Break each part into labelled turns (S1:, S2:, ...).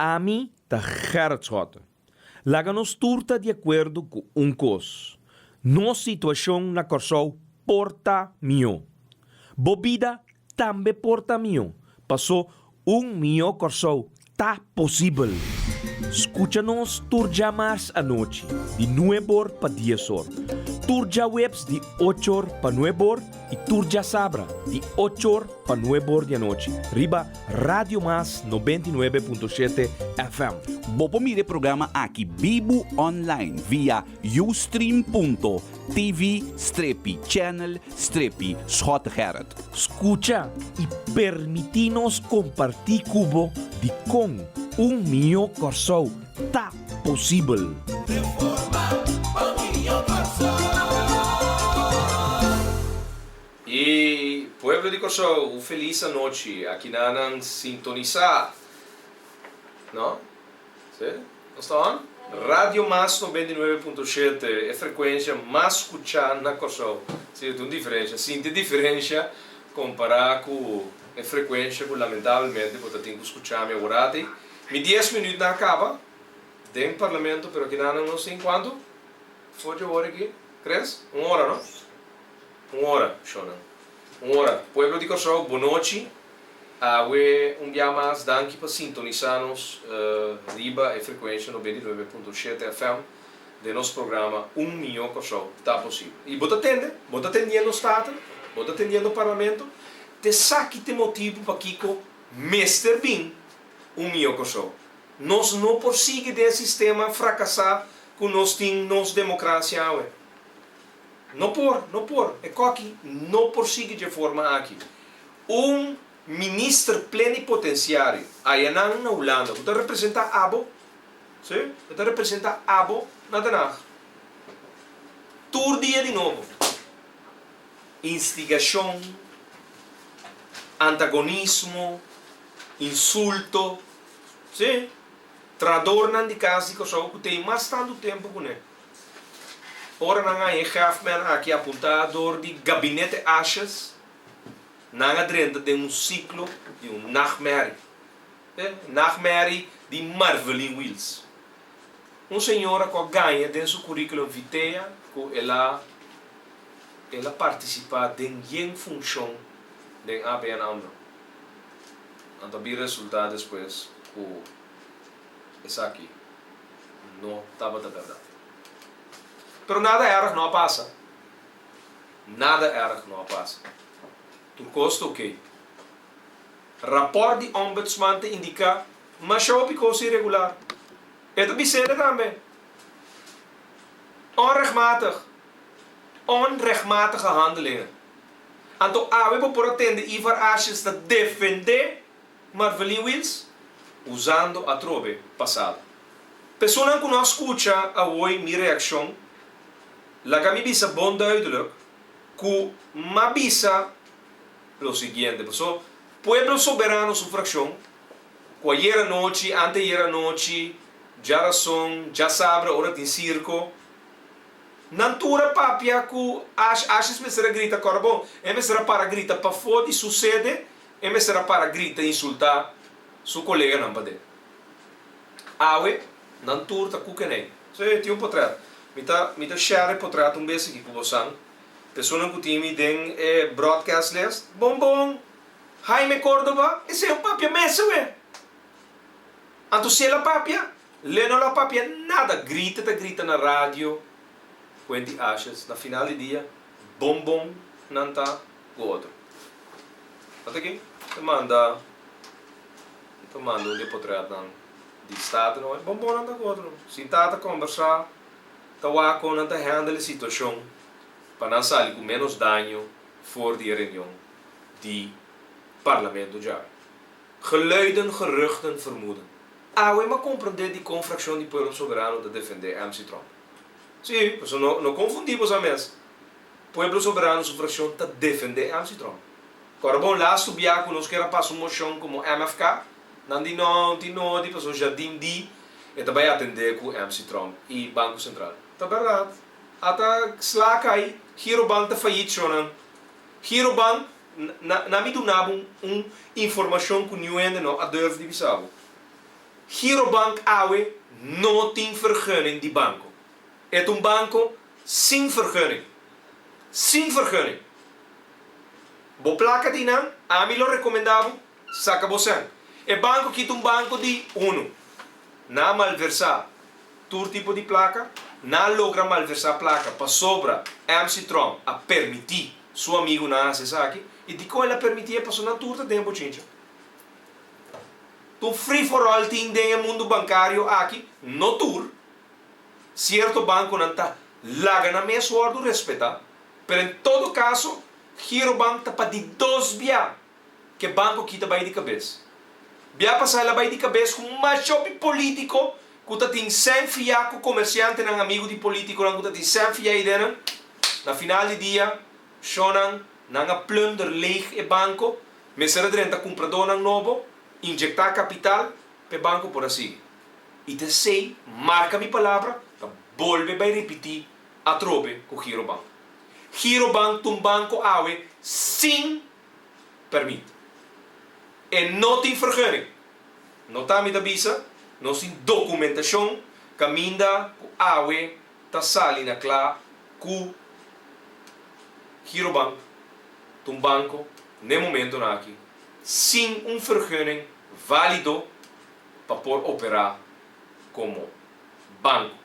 S1: Ami ta Gerrit Schotte. Laga nos tur ta di akuerdo ku un kos, nos situashon na Kòrsou por ta mihó. Bo bida tambe por ta mihó, pasó un mihó Kòrsou ta posibel. Skucha nos tur djamars anochi di nueb'or pa dies'or, tur djaweps di och'or pa nueb'or i tur djasabra di och'or pa nueb'or di anochi riba Radio Mas 99.7 FM.
S2: Bo por mira e programa aki bibu online via ustream.tv strepi channel strepi Schottegerrit.
S1: Skucha i permití nos kompartí ku bo dikon un mihó Kòrsou ta posibel.
S3: E pueblo di Kòrsou, un felis anochi. Akinan nan sintonisá, no? Sí? Nos ta on? Radio Mas 99.7, e frekuensha mas skuchá na Kòrsou. Sí, ta un diferensha. Sinti e diferensha kompará ku e frekuensha ku lamentablemente bo ta tin ku skuchá mi aworati. Mi dies minütnan a kaba den Parlamento, pero akinan nan nos tin kuantu? For dje ora aki? Tres? Un ora, no? Un ora, shonnan. Un ora. Pueblo di Kòrsou, bonochi. Awe un bia mas danki pa sintonisá nos riba e frekuensha 99.7 FM den nos programa Un Mihó Kòrsou Ta Posibel. I bo ta tende, bo ta tendiendo Staten, bo ta tendiendo Parlamento, t'esaki t'e motibu pakiko mester bin un mihó Kòrsou. Nos no por sigui den e sistema frakasá ku nos tin nos demokrasia awe. No por, no por. E koki no por sigui dje forma aki. Un minister plenipotenciario ayanan na Hulanda ku ta representa abo, si, e ta representa abo na Den Haag. Tur dia di nobo. Instigacion, antagonismo, insulto, si, Trahadornan di Kas di Kòrsou ku tin mas tantu tempu kuné. Ora nan haña e gèfmen aki apuntá dor di Gabinete Asjes, nan a drenta den un siklo di un nachtmerrie. E nachtmerrie di Marvelyn Wiels. Un señora ku a gaña den su curriculum vitae ku el a el a partisipá den yen funshon den ABN Amro. Anto a bin resultá despues ku esaki no tabata bèrdat. Pero nada èrg no a pasa. Nada èrg no a pasa. Tur kos ta okey. Rapòrt di Ombudsman ta indiká masha hopi kos iregular. E ta bis'é tambe, Onrechtmatig. Onrechtmatige handelingen. Anto awe bo por a tende Ivar Asjes ta defendé Marvelin Wiels usando atrobe pasado. Personan ku no a skucha awoi mi reakshon, laga mi bisa bon duidelijk ku m'a bisa lo siguiente, paso Pueblo Soberano su frakshon ku ayer anochi, anteayer anochi, djarason, djasabra ora tin sirko, Nan tur a papia ku Ash. Ashes mester a grita kòrda bon. E mester a para grita pafó di su sede. E mester a para grita insultá su koleganan paden. Awe, nan tur ta ku kenei. Sí, tin un potrèt. Mi ta mi ta share e potrèt un bes aki ku bosan. Personan ku tin mi den e broadcast list. Bon bon! Jaime Cordoba, esei un papia mester we! Anto si el a papia, le no lo a papia nada, grita ta grita na radio, Quenty Ashes, na final di dia, bon bon nan ta ku otro. Ata aki ta manda ta manda un di e potretnan di Staten hoy, bon bon nan ta ku otro, sinta ta kombersá, ta wak kon nan ta handle e situashon pa nan sali ku menos daño for di e reunion di Parlamento djawe. Geluiden, geruchten, vermoeden. Awe m'a comprende dicon fraccion di Pueblo Soberano ta defende MC Tromp. Si, pasobra no no confundi boso mes. Pueblo Soberano su fraccion ta defende MC Tromp. Cora bon lastu bia cu nos kier a pasa un mocion como MFK, nan di no, un tin nodi pasobra Jardim di e ta bay atende cu MC Tromp y Banco Central. Ta berdad. Ata sla cay, Girobank ta fayit shonan. Girobank Na mi duna bo un informashon ku niun hende no a durf di bisa bo. Girobank awe no tin vergunning di banko. E ta un banko sin vergunning. Sin vergunning. Bo plaka di nan, ami lo rekomendá bo, saka bo sèn. E banko aki ta un banko di unu. Nan a malversá tur tipo di plaka. Nan a logra malversá plaka pasobra MC Tromp a permití su amigunan hasi esaki. I dikon el a permitié? Pasobra nan tur ta den e bochincha. Ta un free for all tin den e mundu bankario aki, no tur. Sierto bankonan ta laga nan mes wòrdu respetá, pero en todo kaso Girobank ta pa di dos bia ku e banko aki ta bai di kabes. Bia pasá el a bai di kabes ku masha hopi polítiko ku ta tin sèn fiá ku komersiantenan amigu di polítikonan ku ta tin sèn fiá ei den nan. Na final di dia shònan nan a plunder leeg e banko, mester a drenta kumpradónan nobo, injektá kapital pa e banko por a sigui. I ta esei, marka mi palabra, ta bolbe bai ripití atrobe ku Girobank. Girobank ta un banko awe sin pèrmit. E no tin vergunning. No ta mi ta bisa, nos tin dokumentashon kaminda ku awe ta sali na kla ku Girobank ta un banko n'e momentonan aki sin un vergunning válido pa por operá komo banko.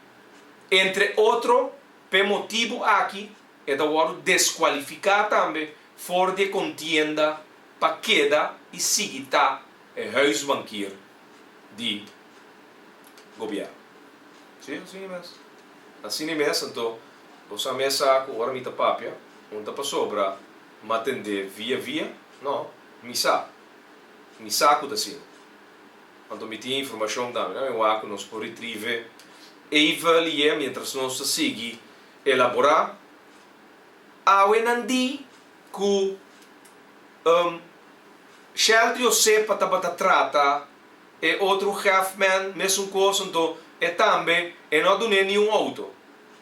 S3: Entre otro, p'e motibu aki e ta wòrdu deskualifiká tambe for di e kontienda pa keda i sigui ta e huisbankier di gobièrnu. Sí, asina mes. Asina mes, anto bo sa mes sa ku ora mi ta papia, un ta pasobra m'a tendé via via? No, mi sa. Mi sa ku ta asina. Anto mi tin e informashon tambe. Nan mi wak ku nos por retrieve even lié mientras nos ta sigui elaborá. Awe nan di ku Sheltry Osepa tabata trata e otro hefman mesun kos anto e tambe e no a dun'é niun outo.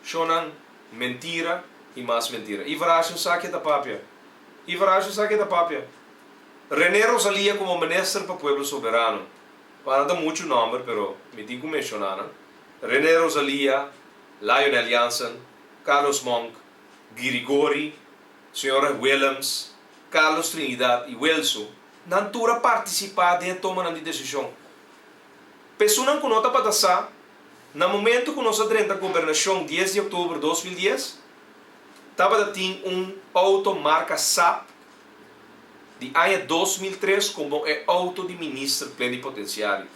S3: Shonnan, mentira i mas mentira. Ivar Ashin sa ke ta papia. Ivar Ashin sa ke ta papia. René Rosalia komo minister pa Pueblo Soberano. Wak nan ta muchu nòmber pero mi tin ku menshoná nan, René Rosalia, Lionel Jansen, Carlos Monk, Girigori, señora Willems, Carlos Trinidad i Wilso. Nan tur a partisipá den e tomanan di desishon. Pesunan ku no tabata sa, na momentu ku nos a drenta gobernashon dies di òktober 2010, tabata tin un outo marka Saab di aña 2003 komo e outo di minister plenipotensiario.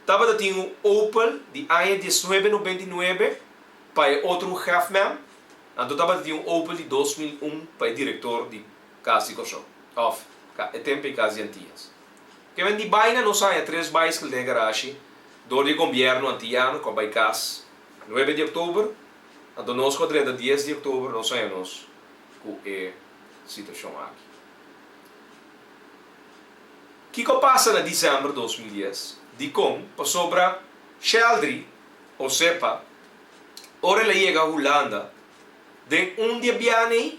S3: Tabata tin un Opel di aña 1999 pa e otro hefman, anto tabata tin un Opel di 2001 pa e direktor di Kas di Kòrsou, òf e tempu ei Kas di Antias. Ke men di baina nos haña tres baiskel den e garashi dor di e gobièrnu antiano ku a bai kas nuebe di òktober, anto nos ku a drenta dies di òktober nos haña nos ku e situashon aki. Kiko a pasa na desèmber 2010? Dikon? Pasobra Sheldry Osepa ora el a yega Hulanda den un di e biaha ei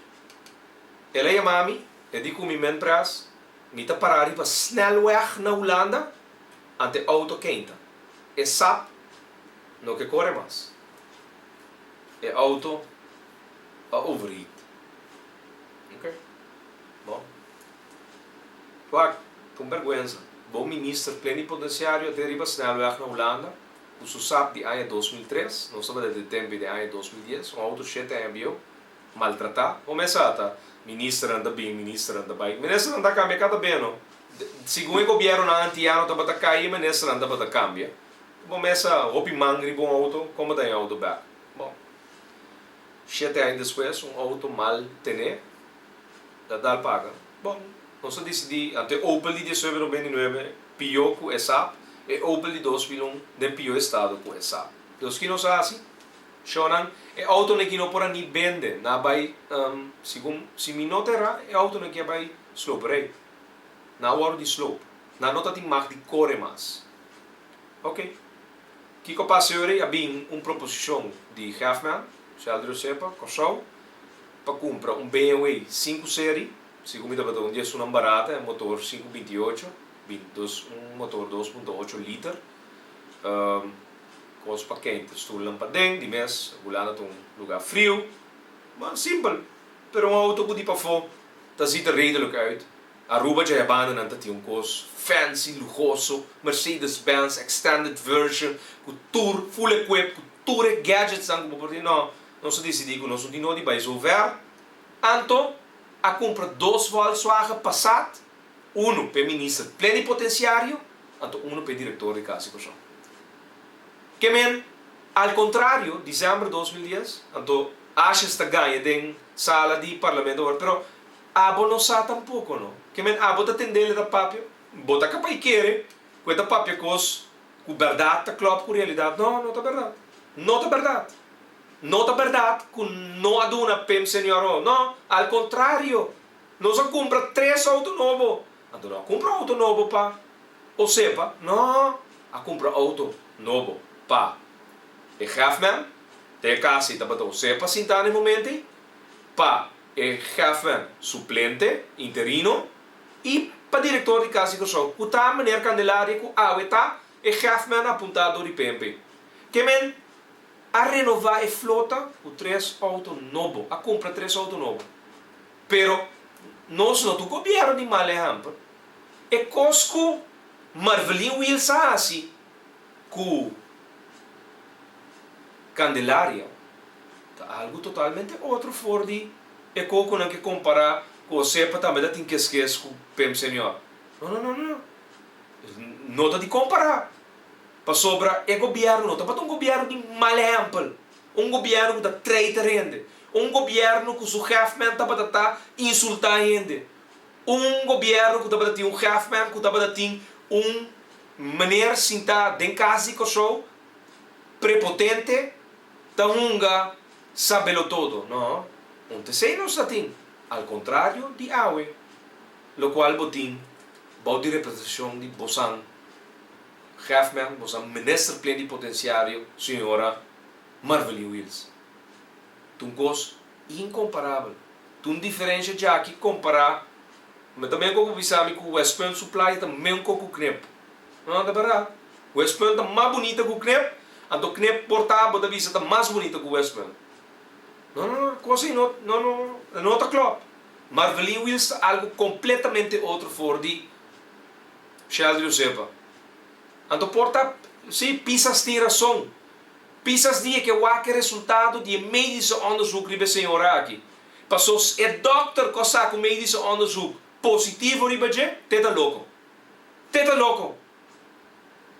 S3: el a yama mi, e di ku mi men pras mi ta para riba snelweg na Hulanda ante outo keinta. E sap no ke kore mas. E outo a overheat. Ok. Bon. Wak, ta un bergwensa. Bo minister plenipotenciario a den riba snelweg na Hulanda cu su Saab di aña 2003, nos tabata den tempo den aña 2010, un auto shete aña bieu, maltrata. Bo mes sa ta ministernan ta bin, ministernan ta bai. Ministernan ta cambia cada bes no. Segun e gobiernonan antiano tabata cay e ministernan tabata cambia. Bo mes sa hopi man riba un auto, como ta e auto bek? Bon. Shete aña despues un auto mal tené ta dal paga. Bon, nos a disidí anto e Opel di 1999 pió ku e Saab, e Opel di 2001 den pió estado ku e Saab. Dus ki nos a hasi? Shownan, e autonan aki no por a ni bende, nan a bai, segun, si mi no ta erá, e autonan aki a bai sloperij. Nan a wòrdu di sloop. Nan no ta tin mag di kore mas. Oké. Kiko pasa yori a bin un proposishon di Hefman, Sheldry Osepa, Kòrsou, pa kumpra un BMW sinku seri, segun mi tabata un di esunnan barata, e motor 528, dos un motor 2.8 liter. Kos pa kente stulnan paden, di mes Hulanda ta un lugá friu. Bon, simpel, pero un auto ku di pafó ta ziet er redelijk uit. Aruba dja e bandanan ta tin un kos fancy, luhoso, Mercedes Benz extended version ku tur full equip, ku tur e gadgetsnan ku bo por tin. No, nos a disidí ku nos no tin nodi bai zo ver. Anto a kumpra dos Volkswagen Passat, unu p'e minister plenipotenciario, anto unu p'e director di Cas di Kòrsou. Ke men, al contrario, december 2010, anto Asjes ta gaña den sala di parlamento awor, pero abo no sa tampoco no. Ke men abo ta tendele ta papia, bo ta capaz kere cu e ta papia cos cu berdad ta klop cu realidad. No, no ta berdad. No ta berdad. No ta berdad cu no a duna Pim Senior o. No, al contrario. Nos a cumpra tres auto nobo. Anto no a cumpra auto nobo pa Osepa, no, a cumpra auto nobo pa e hefman, te casi tabata Osepa sinta na e momento ey, pa e hefman suplente, interino, y pa director di Cas di Corsou, cu ta meneer Candelaria cu awe ta e hefman apunta door di PNP. Ke men a renova e flota cu tres auto nobo, a cumpra tres auto nobo. Pero nos no ta un gobierno di mal ehempel. E kos ku Marvelin Wiels a hasi ku Candelaria ta algu totalmente otro for di e kokonan ke kompará ku Osepa tambe ta tin keskes ku Pem Senior. No, no, no, no. No ta di kompará. Pasobra e gobièrnu no tabata un gobièrnu di mal ehèmpel, un gobièrnu ku ta treiter hende, un gobièrnu ku su hefmen tabata ta insultá hende, Un gobierno ku tabata tin un hefman ku tabata tin un meneer sintá den kas di Kòrsou prepotente ta hunga sabelotodo. No, un t'esei nos ta tin, al kontrario di awe, lokual bo tin bou di representashon di bosan hefman, bosan minister plenipotenciario señora Marveline Wiels. Ta un kos inkomparabel. Ta un diferensha djaki kompará. Mi ta men ku bisa mi ku Westpunt su playa ta men ku Knip. No, ta bèrdat. Westpunt ta mas bunita ku Knip, anto Knip por ta bo ta bisa ta mas bunita ku Westpunt. No, no, no, kos ei no, no, no, no ta klòp. Marveline Wiels ta algu kompletamente otro for di Sheldry Osepa. Anto por ta, sí, Pisas tin rason. Pisas di e ke wak e resultado di e medische onderzoek riba e señora aki. Paso s e dokter ku a sa ku medische onderzoek positivo riba dje, te ta loko. Te ta loko.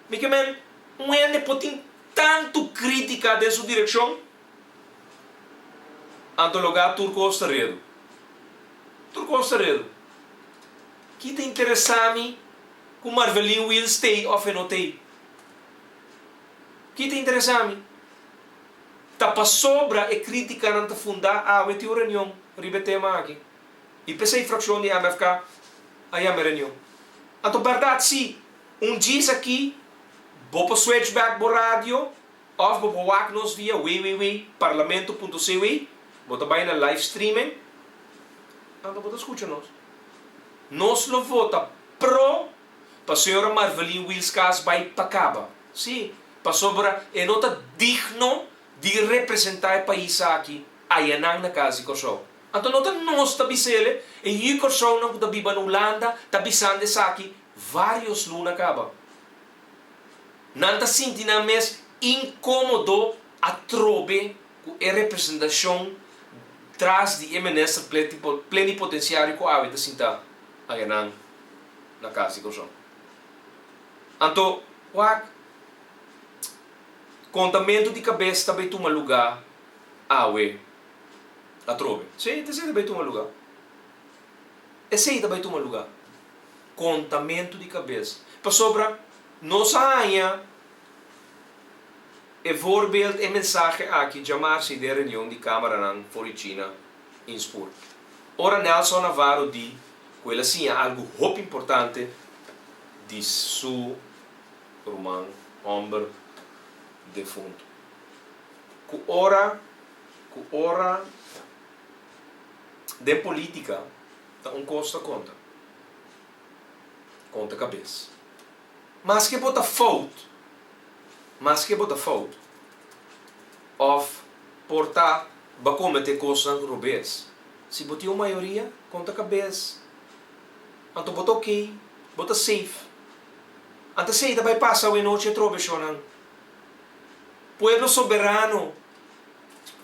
S3: Mi ke men, un hende por tin tantu kritika den su direkshon? Anto logá tur kos ta redu. Tur kos ta redu. Ki ta interesá mi ku Marveline Wiels t'ei òf e no t'ei? Ki ta interesá mi? Ta pasobra e krítikanan ta fundá awe tin un reunion riba e tema aki. I p'esei frakshon di MFK a yama e reunion. Anto bèrdat si, un djis aki bo por switch back bo radio òf bo por wak nos via www.parlamento.cw, bo ta bai na live streaming, anto bo ta skucha nos. Nos lo vota pro Pa señora Marveline Wiels cas bay pa caba. Sí, pasobra e no ta digno di representa e pais aki ayanan na cas di Corsou. Anto no ta nos ta bisele, e yu Corsounan cu ta biba na Hulanda ta bisando esaki varios luna caba. Nan ta sinti nan mes incomodo atrobe cu e representacion tras di e minister plenipotenciario cu awe ta sinta ayanan na kas di Kòrsou. Anto, wak, kontamentu di kabes ta bai tuma lugá awe atrobe. Sí, ta esei ta bai tuma lugá. Esei ta bai tuma lugá. Kontamentu di kabes. Pasobra nos a haña e voorbeeld, e mensahe aki djamarsi den reunion di Kámaranan for di China Inspur. Ora Nelson Navarro di ku el a siña algu hopi importante di su ruman hòmber defuntu. Ku ora ku ora den polítika ta un kos ta konta, konta kabes. Maske bo ta fout. Maske bo ta fout òf por ta bo a kometé kosnan robes, si bo tin un mayoria, konta kabes. Anto bo ta okey, bo ta safe. Anto esei ta bai pasa awenochi atrobe, shonnan. Pueblo Soberano,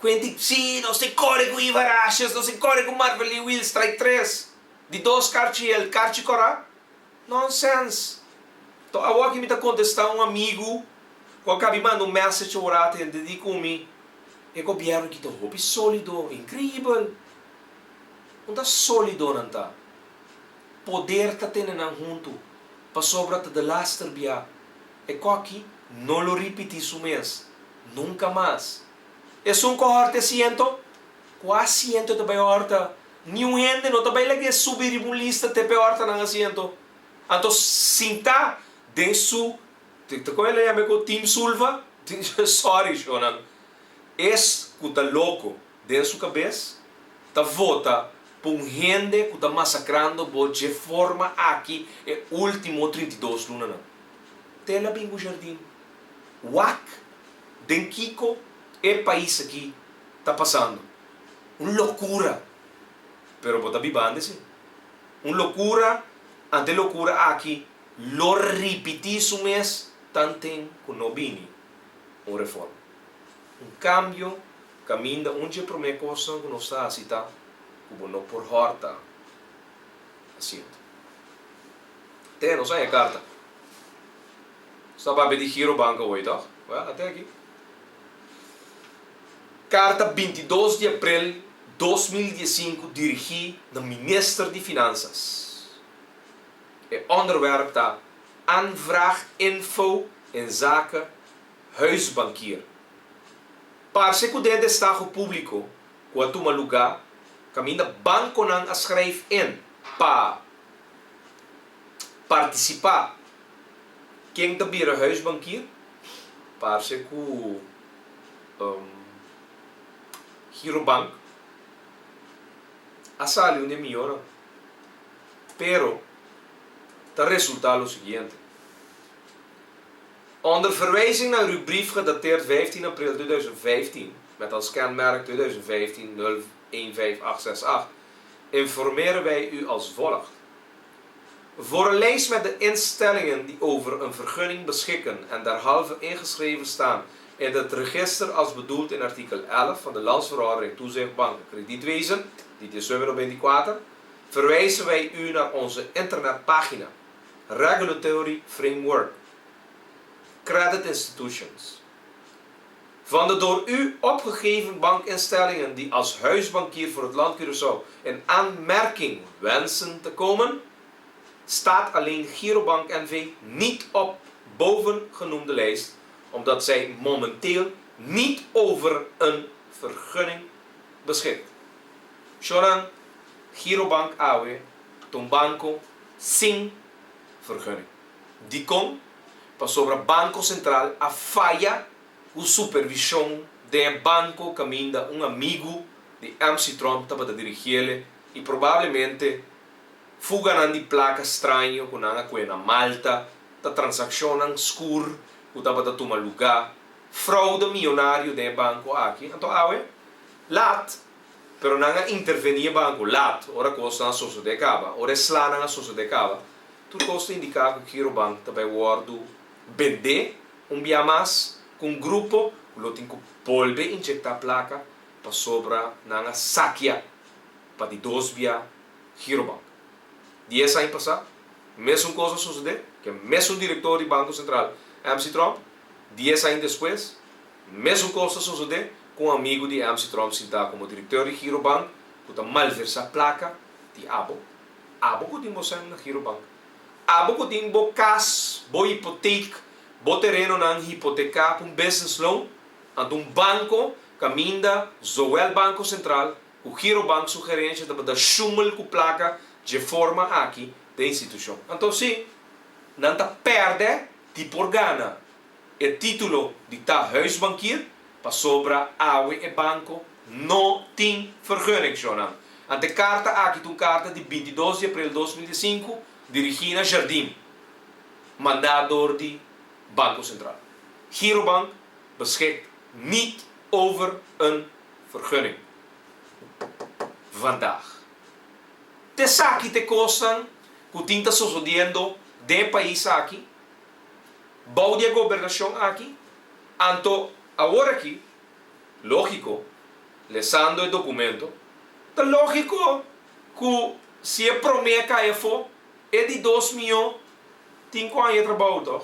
S3: Quentin, sí, nos tin kore ku Ivar Asjes, nos tin kore ku Marvelly Wiels, strike tres, di dos karchi el, karchi kòrá. Nonsens! To awor aki mi ta kontestá un amigu ku a kabi manda un message ora atende di ku mi, E gobièrnu aki ta hopi sólido, inkreibel! Un ta sólido nan ta. Poder ta tene nan huntu, pasobra ta delaster bia. E kòki no lo ripití su mes, nunka mas. Esun ku a hòrta e asiento? Kua asiento e ta bai hòrta? Niun hende no ta bai lag'é subi riba un lista te p'e hòrta nan asiento. Anto sintá den su, ta kon el a yama e ku Team Sulva? Sorry shownan. Es ku ta loko den su kabes ta vota pa un hende ku ta masakrando bo dje forma aki e último 32 lunanan. Te el a bin ku Jardim. Wak den kiko e pais aki ta pasando. Un lokura! Pero bo ta bibando si. Un lokura, ante lokura aki lo ripití su mes tanten ku no bini un reforma. Un kambio kaminda un dje promé kosnan ku nos ta hasi ta ku bo no por hòrta asiento. Te nos haña karta. Nos ta papia di Girobank awor, tòg? Wèl, ate aki. Karta 22 di aprel 2015 dirigí na Minister di Finansas. E onderwerp ta Aanvraag info inzake huisbankier. Parse ku den destaho públiko ku a tuma lugá kaminda bankonan a skrijf in pa partisipá ken ta bira huisbankier, parse ku Girobank a sali un di e mihónan, pero ta resultá lo siguiente. Onder verwijzing naar uw brief gedateerd 15 april 2015, met als kenmerk 2015 015868, informeren wij u als volgt. Voor een lijst met de instellingen die over een vergunning beschikken en derhalve ingeschreven staan in het register als bedoeld in artikel 11 van de Landsverordening Toezicht Banken Kredietwezen, di 1924, verwijzen wij u naar onze internetpagina Regulatory Framework Credit Institutions. Van de door u opgegeven bankinstellingen die als huisbankier voor het land Curaçao in aanmerking wensen te komen, staat alleen Girobank NV niet op bovengenoemde lijst, omdat zij momenteel niet over een vergunning beschikt. Shonan, Girobank awe ta un banko sin vergunning. Dikon? Pasobra Banko Sentral a faya ku supervishon den e banko kaminda un amigu di MC Tromp tabata dirigiele i probablemente fuganan di plaka straño ku nan a kue na Malta ta transakshonnan skur ku tabata tuma lugá, froude miyonario den e banko aki. Anto awe lat, pero nan a intervení e banko lat, ora kosnan a sosodé kaba, ora e slanan a sosodé kaba. Tur kos ta indiká ku Girobank ta bai wòrdu bendé un bia mas ku un grupo ku lo tin ku bolbe injektá plaka pasobra nan a sakia pa di dos bia Girobank. Dies aña pasá mesun kos a sosodé ku e mesun direktor di Banko Sentral MC Tromp. Dies aña despues mesun kos ta sosodé ku un amigu di MC Tromp sintá komo direktor di Girobank ku ta malversá plaka di abo. Abo ku tin bo sèn na Girobank. Abo ku tin bo kas, bo hipotek, bo terenonan hipoteká ku un business loan, anto un banko kaminda zowel Banko Sentral ku Girobank su gerensha tabata shumel ku plaka dje forma aki den institushon. Anto si, nan ta pèrdè di por gana e título di ta huisbankier pasobra awe e banko no tin vergunning, shownan. Ante e karta aki ta un karta di 22 di aprel 2005 dirigí na Jardim, mandá dor di Banko Sentral. Girobank beschikt niet over een vergunning. Vandaag. T'esaki t'e kosnan ku tin ta sosodiendo den e pais aki, bou di e gobernashon aki, anto awor aki, lógiko, lesando e dokumento, ta lógiko ku si e promé a kai afó, e di dos mihó tin ku haña trabou tòg?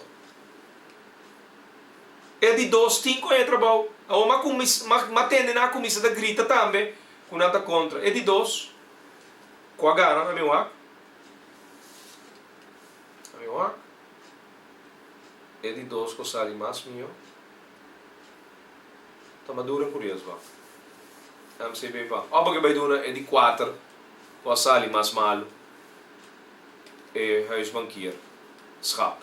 S3: E di dos tin ku haña trabou. Awor m'a kumis, m'a tende nan a kuminsá ta grita tambe ku nan ta kontra. E di dos ku a gana, na mi wak, na mi wak, e di dos ku a sali mas mihó ta Maduro en Curias ba. MCB ba. Òf bo ke bai duna e di kuater ku a sali mas malu, e huisbankier Schap.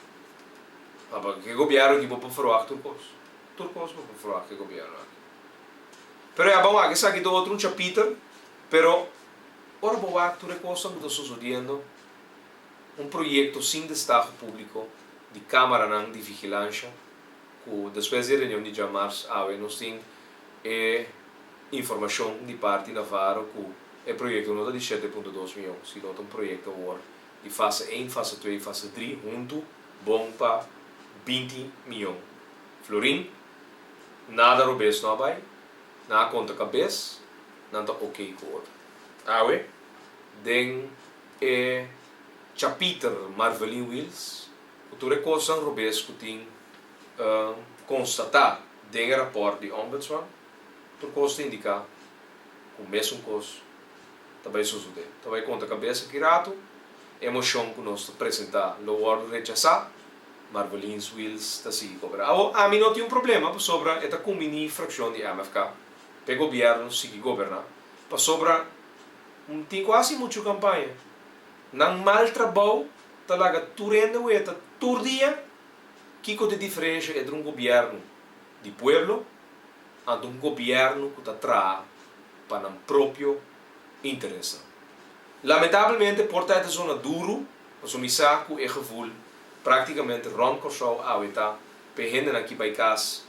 S3: Ma pa ke gobièrnu aki bo por ferwagt tur kos. Tur kos bo por ferwagt ke gobièrnu aki. Pero ya, ban wak esaki ta otro un chapiter, pero ora bo wak tur e kosnan ku ta sosodiendo, un proyekto sin destaho públiko di kámaranan di vigilansha ku despues di e reunion di djamars awe nos tin e informashon di parti Navarro ku e proyekto no ta di shete punto dos mion, sino ta un proyekto awor di fase ein, fase twee, fase dri huntu bon pa 20 mion florin. Nada robes no a bai, nan a konta kabes, nan ta ok ku otro. Awe den e chapiter Marvelin Wiels ku tur e kosnan robes ku tin konstatá den e rapòrt di Ombudsman, tur kos ta indiká ku mesun kos ta bai sosodé. Ta bai konta kabes aki ratu, e moshon ku nos ta presentá lo wòrdu rechasá, Marvelins Wiels ta sigui kobrá. Awor, ami no tin un problema pasobra e ta kumbiní frakshon di MFK pa e gobièrnu sigui goberná, pasobra tin kuasi muchu kampaña. Nan mal trabou ta laga tur hende weta tur dia kiko ta e diferensha entre un gobièrnu di pueblo anto un gobièrnu ku ta traha pa nan propio interesnan. Lamentablemente por ta e ta zona duru, pasobra mi sa ku e gevoel práktikamente rònt Kòrsou awe ta pa e hendenan ki bai kas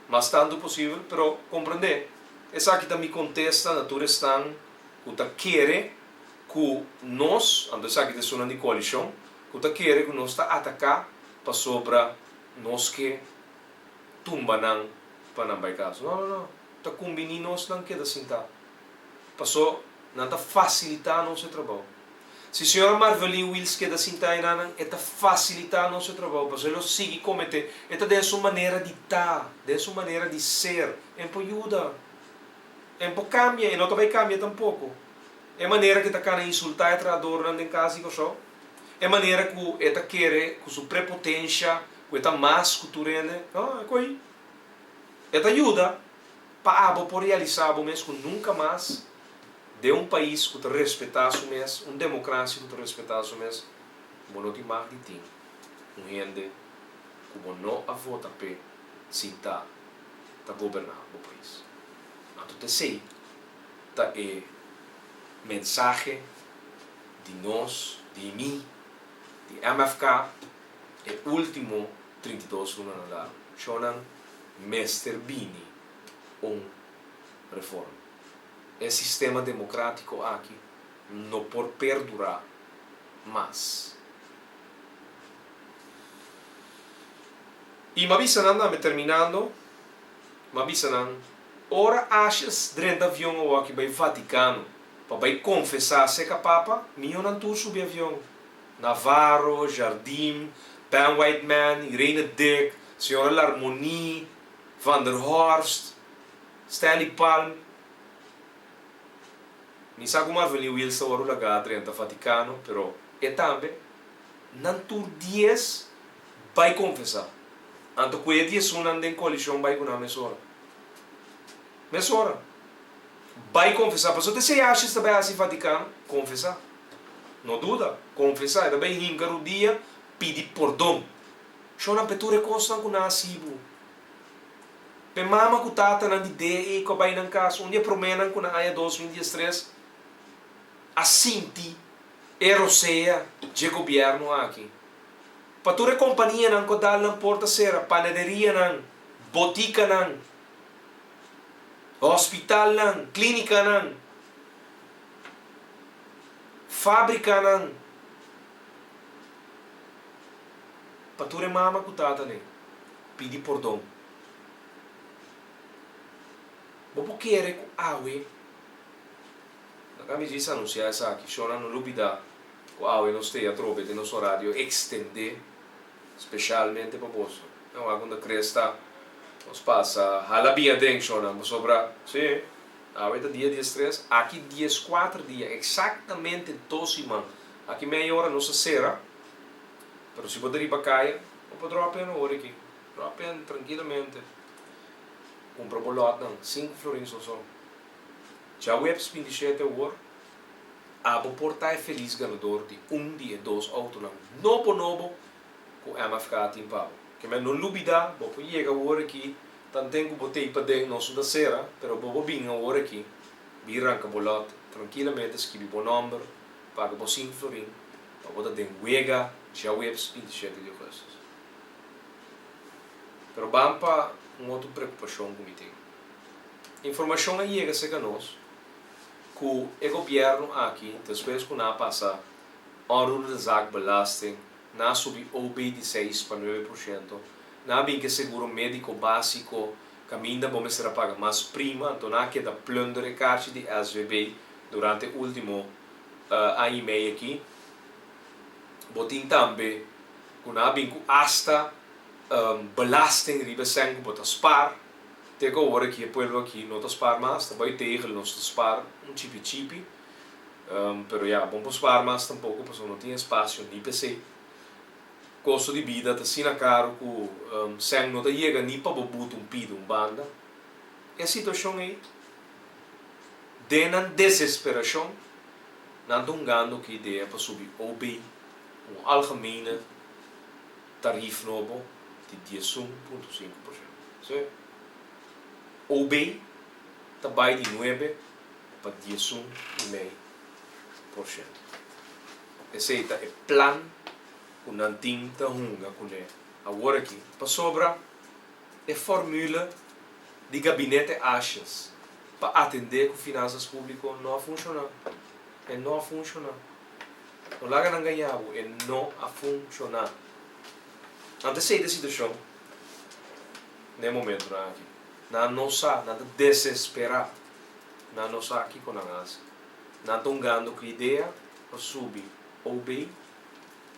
S3: mas tantu posibel, pero komprendé, esaki ta mi kontesta na tur esnan ku ta kere ku nos, anto esaki ta esunnan di koalishon, ku ta kere ku nos ta ataká pasobra nos ke tumba nan pa nan bai kas. No, no, no. Ta kumbiní nos nan keda sintá. Paso nan ta fasilitá nos e trabou. Si señora Marvelin Wiels keda sintá enanan, e ta fasilitá nos e trabou, paso e lo sigui kometé. E ta den su manera di ta, den su manera di ser. E por yuda. E por kambia, e no ta bai kambia tampoko. E manera ku e ta kana insultá e trahadornan den kas di Kòrsou, e manera ku e ta kere ku su prepotensha ku e ta mas ku tur hende, no, e ko'i. E ta yuda pa abo por realisá bo mes ku nunka mas den un pais ku ta respetá su mes, un demokrasia ku ta respetá su mes, bo no tin mag di tin un hende ku bo no a vota p'e sintá ta goberná bo pais. Anto ta esei ta e mensahe di nos, di mi, di MFK, e ultimo 32 lunanan largu. Shownan mester bini un reforma. E sistema democratico aki no por perdura mas. Y m'a bisa nan tambe, terminando, m'a bisa nan, ora Asjes drenta avion awaki bai Vaticano pa bai confesa seca Papa, mijo nan tur subi avion. Navarro, Jardim, Ben Whiteman, Irene Dick, señora Larmonie, Van der Horst, Stanley Palm. Mi sa ku Marvelin Wiels ta wòrdu lagá drenta Vatikano, pero e tambe. Nan tur dies bai konfesá. Anto ku e diesunnan den koalishon bai ku nan mesora. Mesora. Bai konfesá. Pasobra te Seyachis ta bai hasi Vatikano? Konfesá. No duda, konfesá, e ta bai hinka rudia pidi pordon. Shornan p'e tur e kosnan ku nan a hasi bo. P'e mama ku tatanan di DE ku a bai nan kas, un di e proménan ku na aña 2013 a sinti e rosea dje gobièrnu aki. Pa tur e kompanianan ku a dal nan porta sera, panaderianan. Botikanan, hospitalnan, klínikanan, fábrikanan, pa tur e mama ku tata n'e pidi pordon. Bo por kere ku awe, laga mi djis anunsiá esaki, shornan no lubidá ku awe nos te atrobe den nos orario ekstendé speshalmente pa boso. E wak unda Chris ta, nos pasa hala bin aden shornan pasobra, sí, awe ta dia diestres, aki dieskuater dia, eksaktamente dos siman, aki mei ora nos a sera, pero si bo ta riba kaya, bo por drop in awor aki, drop in trankilamente. Kumpra bo lòtnan, sinku florin so so. Djaweps bintishete awor, abo por ta e felis ganador di un di e dos outonan nobo nobo ku MFK tin pa bo. Kemey no lubida, bo por yega awor aki, tanten ku bo tei paden nos no ta sera, pero bo por bin awor aki, bin ranka bo lòt, trankilamente skibi bo nòmber, paga bo sinku florin pa bo ta den wega djaweps bintishete di ougùstus. Pero ban pa un otro preocupacion cu mi tin. Informacion a yega cerca nos cu e gobierno aki despues cu nan a pasa onroerende zaak belasting, nan a subi OB di seis pa nuebe por ciento, nan a bin cu e seguro medico basico caminda bo mester a paga mas prima, anto nan a keda plunder e carchi di SVB durante e ultimo aña y mei aki. Bo tin tambe ku nan a bin ku asta belasting riba esèn ku bo ta spar, te ku awor aki e pueblo aki no ta spar mas, ta bai tegel nos ta spar un chipi chipi, pero ya bo no por spar mas tampoko pasobra no tin espasio ni p'esei. Kosto di bida ta asina karu ku sèn no ta yega ni pa bo buta un pida un banda. E situashon ei, den nan desesperashon, nan ta hungando ku idea pa subi OB. Un algemene tarief nobo di 11.5%. Sí. OB ta bai di nuebe pa 11,5%. Esei ta e plan ku nan tin ta hunga kuné awor aki pasobra e formule di gabinete Asjes pa atendé ku finansas públiko no a funshoná. E no a funshoná. No laga nan gaña bo, e no a funshoná. Nan ta esei ta e situashon na e momentunan aki. Nan no sa, nan ta desesperá. Nan no sa kiko nan hasi. Nan ta hungando ku idea pa subi OB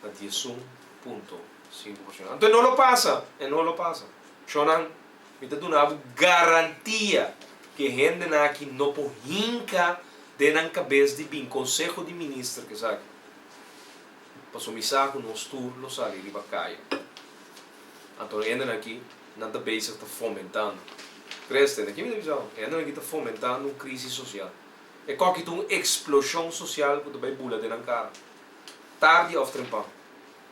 S3: na 11.5%. Anto e no lo pasa, e no lo pasa. Shonnan, mi ta duna bo garantia ku e hendenan aki no por hinka den nan kabes di bin Konseho di Minister ku esaki. Pasobra mi sa ku nos tur lo sali riba kaya. Anto e hendenan aki nan ta bezig ta fomentando. Presten, aki mi ta bisa bo, e hendenan aki ta fomentando un krisis sosial. E koki ta un eksploshon sosial ku ta bai bula den nan kara. Tardi òf trempan.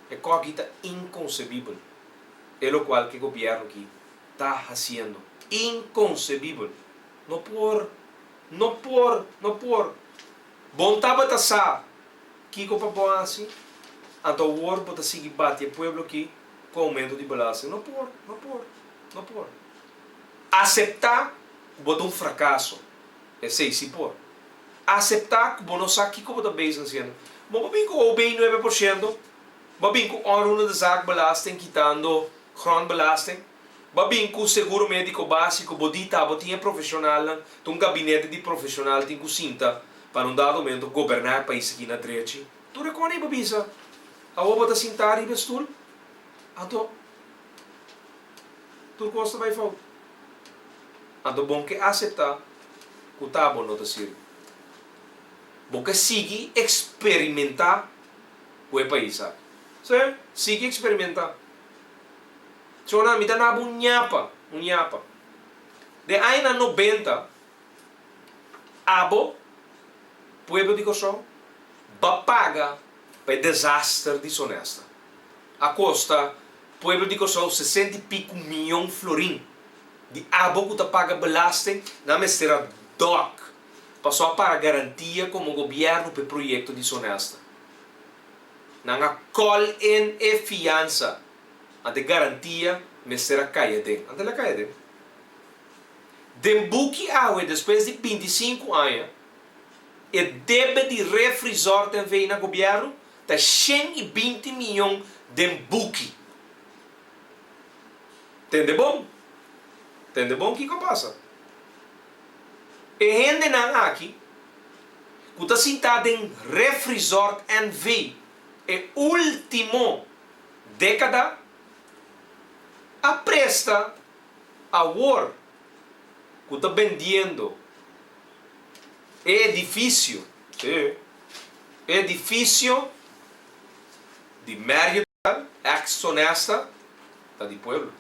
S3: E koki ta inkonsebibel. E lokual ku e gobièrnu aki ta hasiendo. Inkonsebibel. No por. No por. No por. Bon tabata sa kiko pa bo hasi, anto awor bo ta sigui bati e pueblo aki ku oumento di belasting. No por. No por. No por. Aseptá ku bo ta un frakaso. Esei si por. Aseptá ku bo no sa kiko bo ta bezig hasiendo. Bo por bin ku OB 9%, bo a bin ku onroerende zaakbelasting kitando grondbelasting, bo a bin ku seguro médiko básiko, bo di ta bo tin e profeshonalnan, ta un gabinete di profeshonal tin ku sinta pa na un dado momento goberná e pais aki na drechi. Tur e kos ei bo bisa. Awor bo ta sintá riba e stul, anto tur kos ta bai fout. Anto bon ke aseptá ku ta bo no ta sirbi. Bo ke sigui eksperimentá ku e pais aki. Sí, sigui eksperimentá. Chona, mi ta na bo un ñapa, un ñapa. Den añanan nobenta, abo, pueblo di Kòrsou, ba paga pa e desaster di Sonesta. A kosta pueblo di Kòrsou sesenta i piku mion florin. Di abo ku ta paga belasting, nan mester a dòk paso a para garantia komo gobièrnu pa e proyekto di Sonesta. Nan a call in e fiansa, anto e garantia mester a kai aden. Anto el a kai aden. Den buki awe despues di 25 aña, e debe di Ref Resort NV na gobièrnu ta 120 mion den buki. Tende bon. Tende bon kiko a pasa. E hendenan aki ku ta sintá den Ref Resort NV e último dékada a presta awor ku ta bendiendo e edifisio, sí, e edifisio di Marriott Hotel, ex Sonesta, ta di pueblo.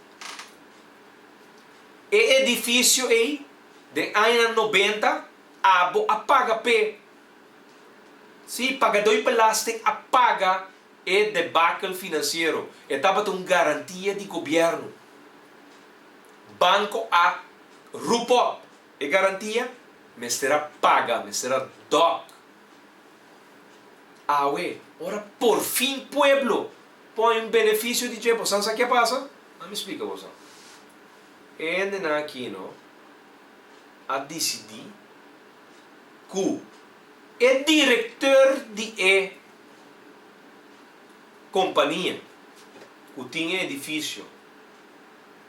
S3: E edifisio ei den añanan nobenta abo a paga p'e. Sí, pagadó di belasting a paga e debakel finansiero. E tabata un garantia di gobièrnu. Banko a rup op e garantia, mester a paga, mester a dòk. Awe, ora porfin pueblo pon un benefisio di dje, bosan sa ke a pasa? Nan mi splika bosan. E hendenan aki no a disidí ku e direkteur di e kompania ku tin e edifisio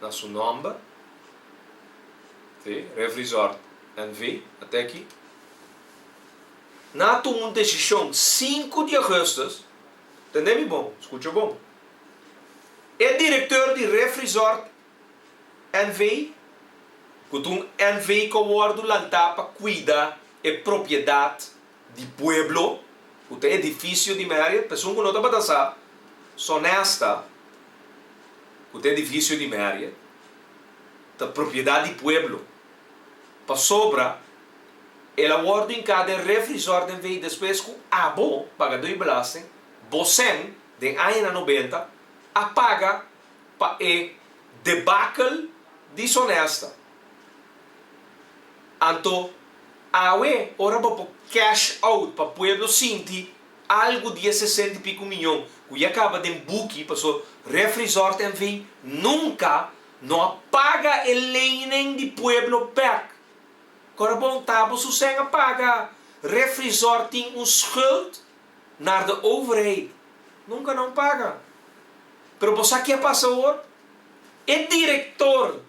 S3: na su nòmber, sí, Ref Resort NV, a te aki, nan a tuma un desishon sinku di augustus, tende mi bon, skucha bon, e direkteur di Ref Resort NV, ku ta un NV ku a wòrdu lantá pa kuida e propiedat di pueblo, ku ta edifisio di Marriott, pa esun ku no tabata sa, Sonesta, ku ta edifisio di Marriott, ta propiedat di pueblo, pasobra el a wòrdu hinká den Ref Resort NV despues ku abo, pagadó di belasting, bo sèn den añanan nobenta a paga pa e debakel di Sonesta. Anto awe ora bo por cash out pa pueblo sinti algu di e sesenta i pico miyon cu ya caba den buki paso Ref Resort NV nunca no a paga e lening di pueblo bek. Cora bon ta bo su sen a paga. Ref Resort tin un schuld naar de overheid. Nunca nan paga. Pero bo sa ke a pasa awor? E director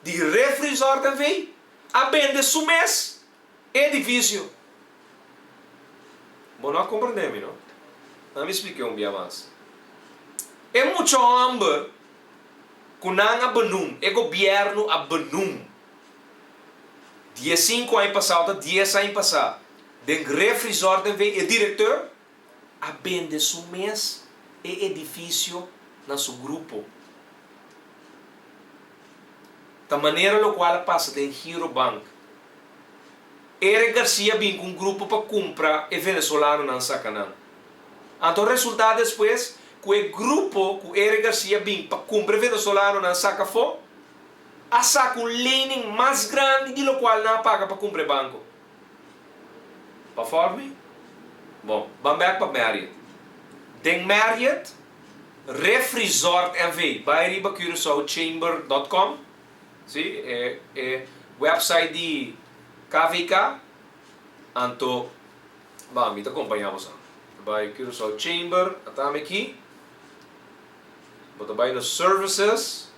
S3: di Ref Resort NV a bende su mes e edificio. Bo no a comprende mi, no? Nan mi spliké un bia mas. E mucha homber cu nan a benoem, e gobierno a benoem, diescinco aña pasa o ta dies aña pasa, den Ref Resort NV, e director a bende su mes e edifisio na su grupo. Ta manera lokual a pasa den Girobank. Eric Garcia bin ku un grupo pa kumpra e venezolanonan saka nan. Anto resulta despues ku e grupo ku Eric Garcia bin pa kumpra e venezolanonan saka afó, a saka un lening mas grandi di lokual nan a paga pa kumpra e banko. Pa fòlg mi? Bon, ban bèk pa Marriott. Den Marriott, Ref Resort NV. Bai riba CuraçaoChamber dòt kòm, sí, e e wèpsait di KVK. Anto, ban, mi ta kompañá boso. Bai Curaçao Chamber, ata mi aki. Bo ta bai na Services,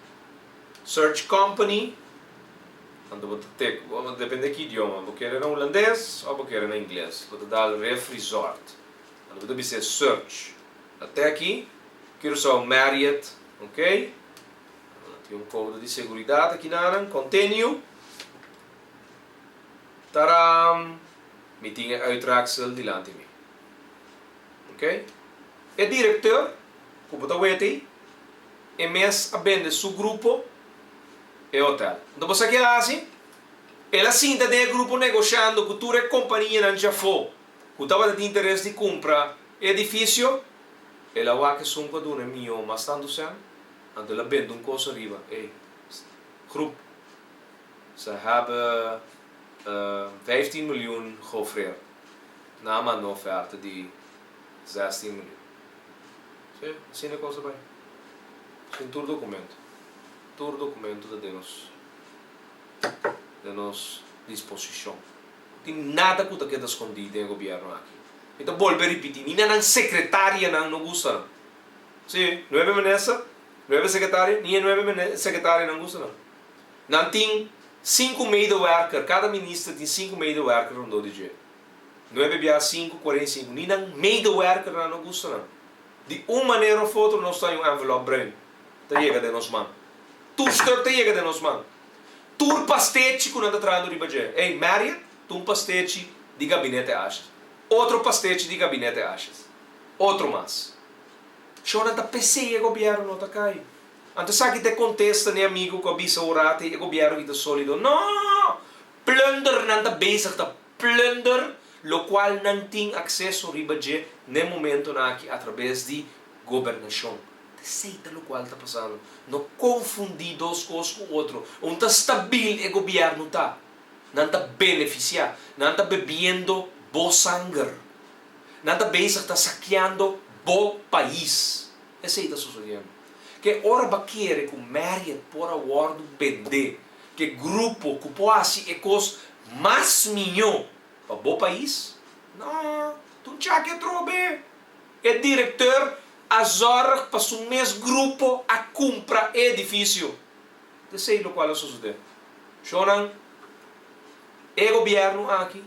S3: Search Company. Anto bo ta tek, bo depende ki idioma, bo kere na hulandes of bo kere na ingles, bo ta dal Ref Resort. Anto bo ta bis'é search. Ta te aki, Curaçao Marriott, ok. Tin un code di seguridad aki nanan, continue. Taram! Mi tin e uittreksel dilanti mi. Ok. E directeur cu bo ta wet ei, e mes a bende su grupo e hotel. Anto bo sa ke el a hasi? El a sinta den e grupo negoshando ku tur e kompanianan djafó ku tabata tin interes di kumpra e edifisio. El a wak esun ku a duna e mihó mas tantu sèn, anto el a bende un kos ariba e grup. Ze hebben vijftien miljoen geofreerd. Nan a manda un oferta di zestien miljoen. Sí, asina e kos a bai. Sin tur dokumento. Tur dokumento ta den nos den nos disposishon. No tin nada ku ta keda skondí den e gobièrnu aki. Mi ta bolbe ripití, ni na nan sekretarianan no gusta nan. Sí, nuebe minister, nuebe sekretaria, ni e nuebe sekretarianan gusta nan. Nan tin sinku medewerker, kada minister tin sinku medewerker rondó di dje. Nuebe bia sinku, kuarenta i sinku. Ni nan medewerkernan no gusta nan. Di un manera of otro nos ta haña un envelop bruin ta yega den nos man. Tur stuk ta yega den nos man. Tur pastechi ku nan ta trahando riba dje. Ey, Marriott ta un pastechi di Gabinete Asjes. Otro pastechi di Gabinete Asjes. Otro mas. Shownan ta pesey e gobierno no ta kai. Anto esaki ta e kontesta n'e amigu ku a bisa un rato e gobierno ki ta solido. No! Plunder nan ta bezig ta plunder lokual nan tin akseso riba dje n'e momentonan aki atrabes di gobernashon. Ta esei ta lokual ta pasando. No konfundí dos kos ku otro. Un ta stabil e gobièrnu ta. Nan ta benefisiá. Nan ta bebiendo bo sanger. Nan ta bezig ta sakeando bo pais. Esei ta sosodiendo. Ke ora bo a kere ku Marriott por a wòrdu bendé ke grupo ku por hasi e kos mas mihó pa bo pais? No, ta un chaki atrobe. E direkteur a zòrg pa su mes grupo a kumpra e edifisio. Ta esei lokual a sosodé. Shownan, e gobièrnu aki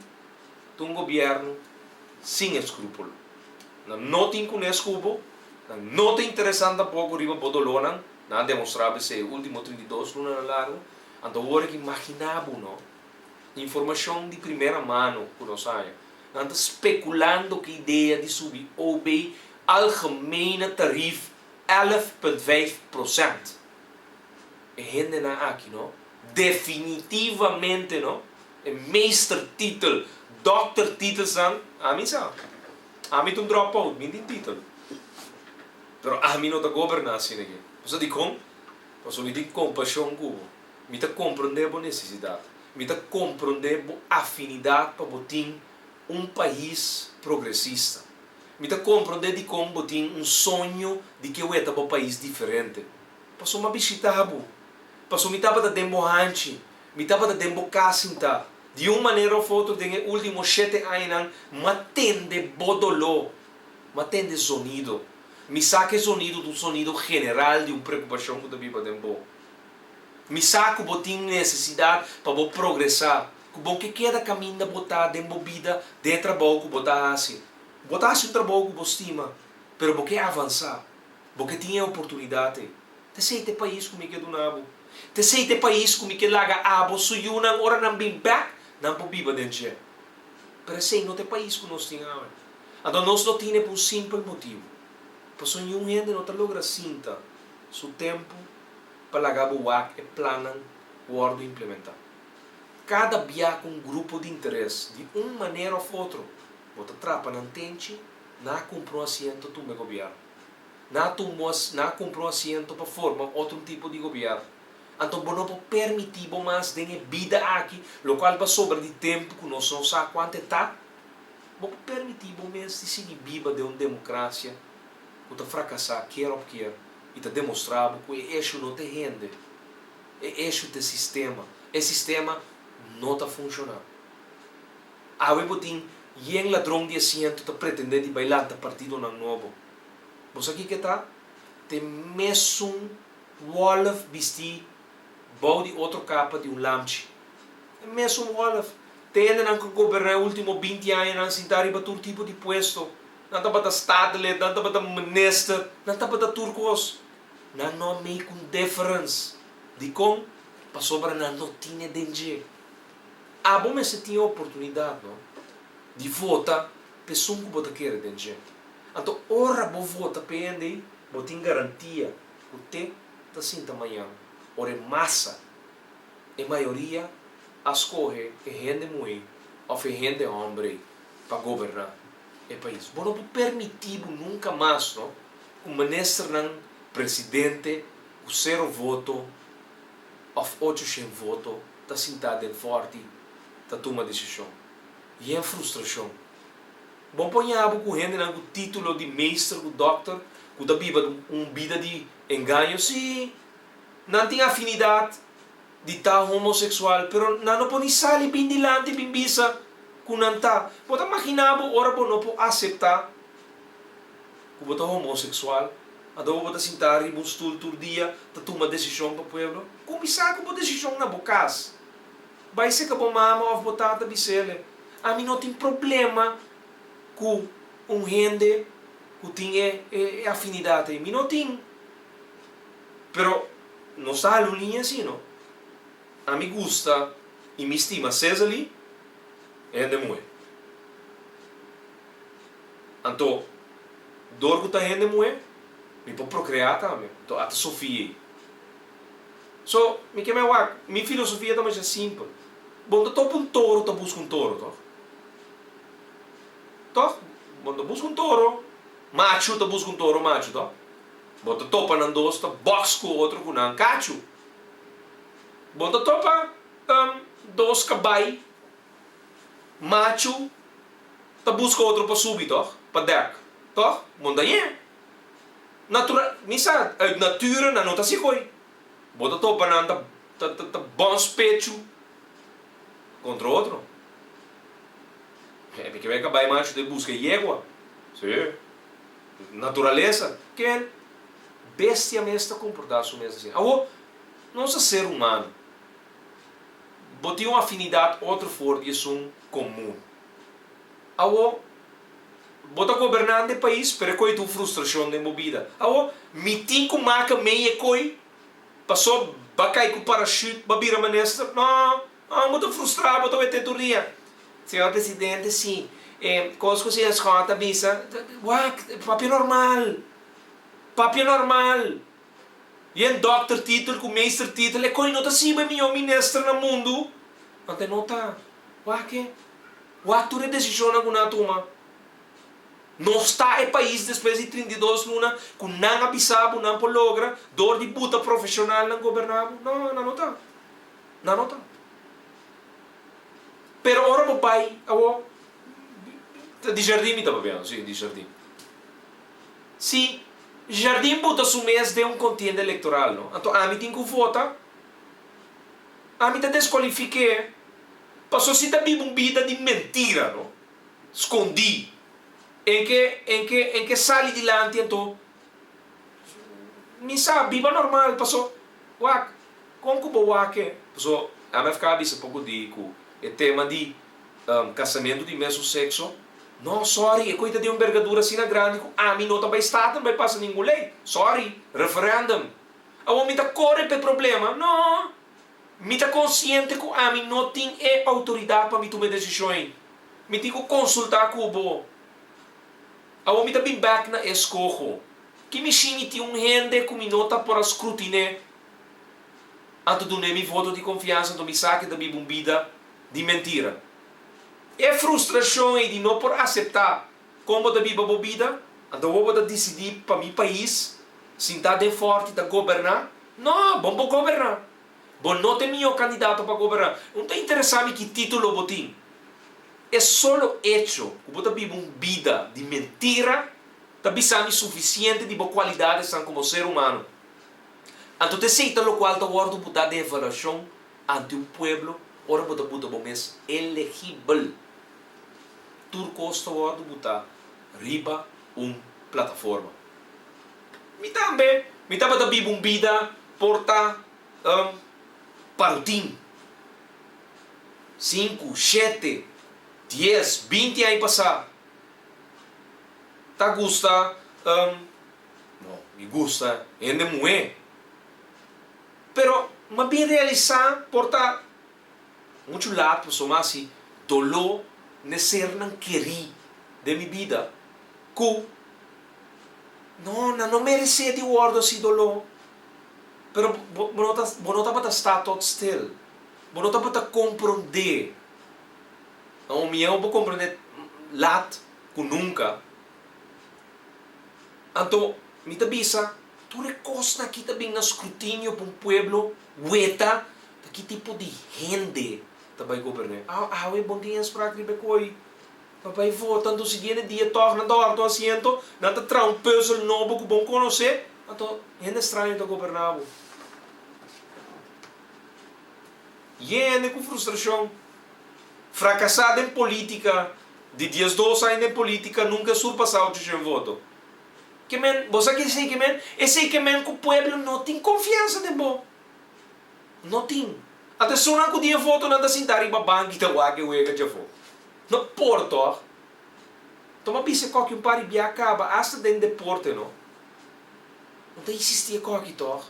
S3: ta un gobièrnu sin eskrúpulo. Nan no tin kunes ku bo, nan no ta interesá tampoko riba bo dolónan. Nan a demostrá bo esei e último 32 lunanan largu. Anto awor aki imaginá bo no, informashon di primera mano ku nos haña. Nan ta spekulando ku idea di subi OB algemene tarief 11.5 prosènt. E hendenan aki no, definitivamente no, e meestertitel, doktertitelsnan, ami sa. Ami ta un dropout, mi tin titel. Pero ami no ta goberná asina aki. Bo sa dikon? Pasobra mi tin kompashon ku bo. Mi ta komprondé bo nesesidat. Mi ta komprondé bo afinidat pa bo tin un pais progresista. Mi ta komprondé dikon bo tin un soño di ke weta bo pais diferente. Pasobra mi a bishitá bo. Pasobra mi tabata den bo hanchi. Mi tabata den bo kas sintá. Di un manera òf otro den e último shete añanan mi a tende bo doló. Mi a tende zonido. Mi sa ku e zonido ta un zonido general di un preokupashon ku ta biba den bo. Mi sa ku bo tin nesesidat pa bo progresá, ku bo ke keda kaminda bo ta den bo bida, den e trabou ku bo ta hasi. Bo ta hasi un trabou ku bo stima, pero bo ke avansá. Bo ke tin e oportunidat ei. Ta esei ta e pais ku mi ke duna bo. Ta esei ta e pais ku mi ke laga abo su yunan ora nan bin bèk, nan por biba den dje. Pero esei no ta e pais ku nos tin awe. Anto nos no tine pa un simpel motibu, pasobra niun hende no ta logra sinta su tempu pa laga bo wak e plannan wòrdu implementá. Kada bia ku un grupo di interes, di un manera òf otro, bo ta trapa nan tenchi, nan a kumpra un asiento tumba e gobièrnu. Nan a tumba nan a kumpra un asiento pa forma otro un tipo di gobièrnu. Anto bo no por permití bo mas den e bida aki, lokual pa sobra di tempu ku nos no sa kuantu e ta, bo por permití bo mes di sigui biba den un demokrasia ku ta frakasá kier òf kier. i ta demostrá bo ku e eshu no ta e hende, e eshu ta e sistema. E sistema no ta funshoná. Awe bo tin yen ladron di asiento ta pretendé di bai lanta partidonan nobo. Bo sa kiko e ta? Ta e mesun wòlf bistí bou di otro kapa di un lamchi. E mesun wòlf. Ta e hendenan ku a goberná e último 20 añanan sintá riba tur tipo di puesto. Nan tabata statenlid, nan tabata minister, nan tabata tur kos. Nan no a make un difference. Dikon? Pasobra nan no tin e den dje. Abo mester tin e oportunidat, no, di vota pa esun ku bo ta kere den dje. Anto ora bo vota pa e hende ei, bo tin garantia ku te ta sinta mañan ora e masa, e mayoria, a skohe e hende muhé òf e hende hòmber ei pa goberná. e pais. Bo no por permití bo nunka mas no ku ministernan, presidente ku sero voto òf 800 voto ta sintá den fòrti ta tuma desishon. Yen frustrashon. Bo por ña bo ku hendenan ku título di meester ku dòkter ku ta biba un bida di engaño? Sí! Nan tin afinidat di ta homoseksual, pero nan no por ni sali bin dilanti bin bisa ku nan ta. Bo ta maginá bo ora bo no por aseptá ku bo ta homoseksual, anto bo ta sintá riba un stul tur dia ta tuma desishon pa pueblo? Kuminsá ku bo desishon na bo kas. Bai seka bo mama òf bo tata bis'ele, Ami no tin problema ku un hende ku tin e afinidat ei. Mi no tin. Pero nos ta hala un liña así, no? Ami gusta i mi stima Cesely, e hende muhé. Anto, dor ku ta hende muhé, mi por prokreá tambe. Anto ata Sofia ei. So, mi ke mei wak, mi filosofia ta masha simpel. Bo no ta topa un toro ta buska un toro, tòg? Tòg? Bo no ta buska un toro machu ta buska un toro machu, tòg? Bo ta topa nan dos ta box ku otro ku nan kachu. Bo ta topa dos kabai machu ta buska otro pa subi tòg, pa dèk, tòg? Bo no ta ñe. Natura, mi sa, uit natura nan no ta hasi koi. Bo ta topa nan ta ta ta bòns pechu kontra otro. Mi ke bai kabai machu ta buska yegua. Sí. Naturalesa, ken bestia mes ta komportá su mes asina. Awor, nos ta ser humano. Bo tin un afinidat otro for di esun komun. Awor, bo ta gobernando e pais, pero e koi ta un frustrashon den bo bida. Awor, mi tin ku maka mei e koi paso ba kai ku parashut ba bira minister? No! Oh, bo ta frustrá, bo ta wete tur dia. Señor Presidente, sí, e kos ku señor Schott a bisa, wak, papia normal, papia normal. Yen dòkter titel ku meester titel, e koi no ta siba e mihó minister na mundu, want e no ta. Wak e, wak tur e desishonnan ku nan a tuma. Nos ta e pais despues di 32 luna ku nan a bisa bo nan por logra dor di buta profeshonalnan goberná bo? No, nan no ta. Nan no ta. Pero ora bo bai awor, ta di jardin mi ta papiando, si, di jardin. Si jardin buta su mes den un kontienda elektoral, no, anto ami tin ku vota, ami ta deskualifik'é, pasobra si ta biba un bida di mentira, no, skondí, en ke, en ke, en ke sali dilanti anto mi sa biba normal, pasobra, wak, Kon ku bo wak e? Paso MFK a bisa poko di ku e tema di kasamentu di mesun sekso, no sorry e koi ta di un bergadura asina grandi ku ami no ta bai Staten bai pasa ningun lei, sorry, referendum. Awor mi ta kore pa e problema? No, mi ta konsiente ku ami no tin e outoridat pa mi tuma e desishon ei, mi tin ku konsulta ku bo. Awor mi ta bin bek na e eskoho. Ki mishi mi tin un hende ku mi no ta por a skrutiné? Anto dun'é mi voto di konfiansa anto mi sa ke ta biba un bida di mentira. E frustrashon ei di no por aseptá kon bo ta biba bo bida, anto awor bo ta disidí pa mi pais sintá den fòrti ta goberná? No, bo no por goberná. Bo no ta e mihó kandidato pa goberná. No ta interesá mi ki título bo tin. E solo echo ku bo ta biba un bida di mentira ta bisa mi sufisiente di bo kualidadesnan komo ser humano. Anto ta esei ta lokual ta wòrdu butá den evaluashon ante un pueblo ora bo ta buta bo mes elegibel. Tur kos ta wòrdu butá riba un plataforma. Mi tambe, mi tabata biba un bida por ta parutin. Sinku, shete, dies, binti aña pasá ta gusta. No, mi gusta hende muhé. Pero m'a bin realisá por ta muchu lat pasobra m'a hasi doló n'e sernan kerí den mi bida ku no, nan no meresé di wòrdu hasi doló. Pero bo no ta, bo no tabata sta tot stil. Bo no tabata komprondé. Awor mihó bo komprondé lat ku nunka. Anto mi ta bisa, tur e kosnan aki ta bin na skrutinio pa un pueblo weta ta ki tipo di hende ta bai goberné. Awe bon tin inspraak riba e koi. Pa bai vota, anto siguiente dia tòg nan ta hòrta un asiento, nan ta traha un pùzel nobo ku bon konosé, anto hende straño ta goberná bo. Yende ku frustrashon. Frakasá den polítika, di 12 aña den polítika nunka a surpasá 800 voto. Ke men, bo sa ke esei ke men? Esei ke men ku pueblo no tin konfiansa den bo. No tin. Ata esunnan ku tin e votonan ta sinta riba banki ta wak e wega djafó. No por tòg. Tuma bisa e kòki un par di bia kaba, asta den deporte no. No ta insistí e kòki tòg.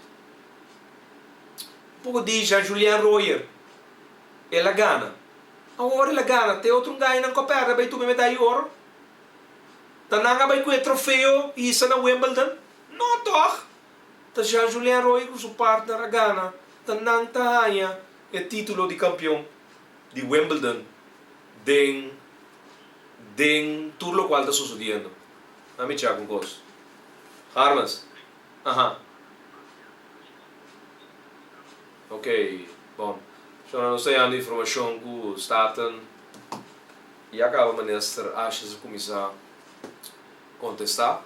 S3: Un poko di Jean Julien Royer, el a gana. Awor el a gana, te otro un gainan ku a pèrdè bai tuma e medaya di oro. Ta nan a bai ku e trofeo hisa na Wimbledon? No tòg! Ta Jean Julien Royer ku su partner a gana, ta nan ta haña e título di kampion di Wimbledon den den tur lokual ta sosodiendo. Nan mi chak un kos. Harmens, Aha. Ok, bon. Shona nos ta yanda informashon ku Staten ya kaba minister Asjes a kuminsá kontestá.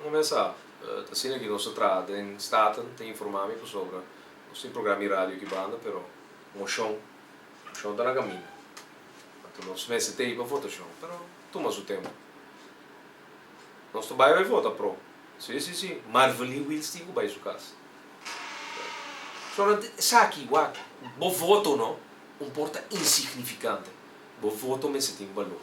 S3: No men sa, ta asina ki nos ta traha den Staten, ta informá mi pasobra nos tin programa di radio aki banda, pero moshon, moshon ta na kaminda. Anto nos mester ta ei pa votashon, pero tuma su tempu. Nos ta bai bai vota pro. Si, si, si. Marvelyn Wiels tin ku bai su kas. Solo esaki, wak, bo voto no un por ta insignifikante. Bo voto mester tin balor.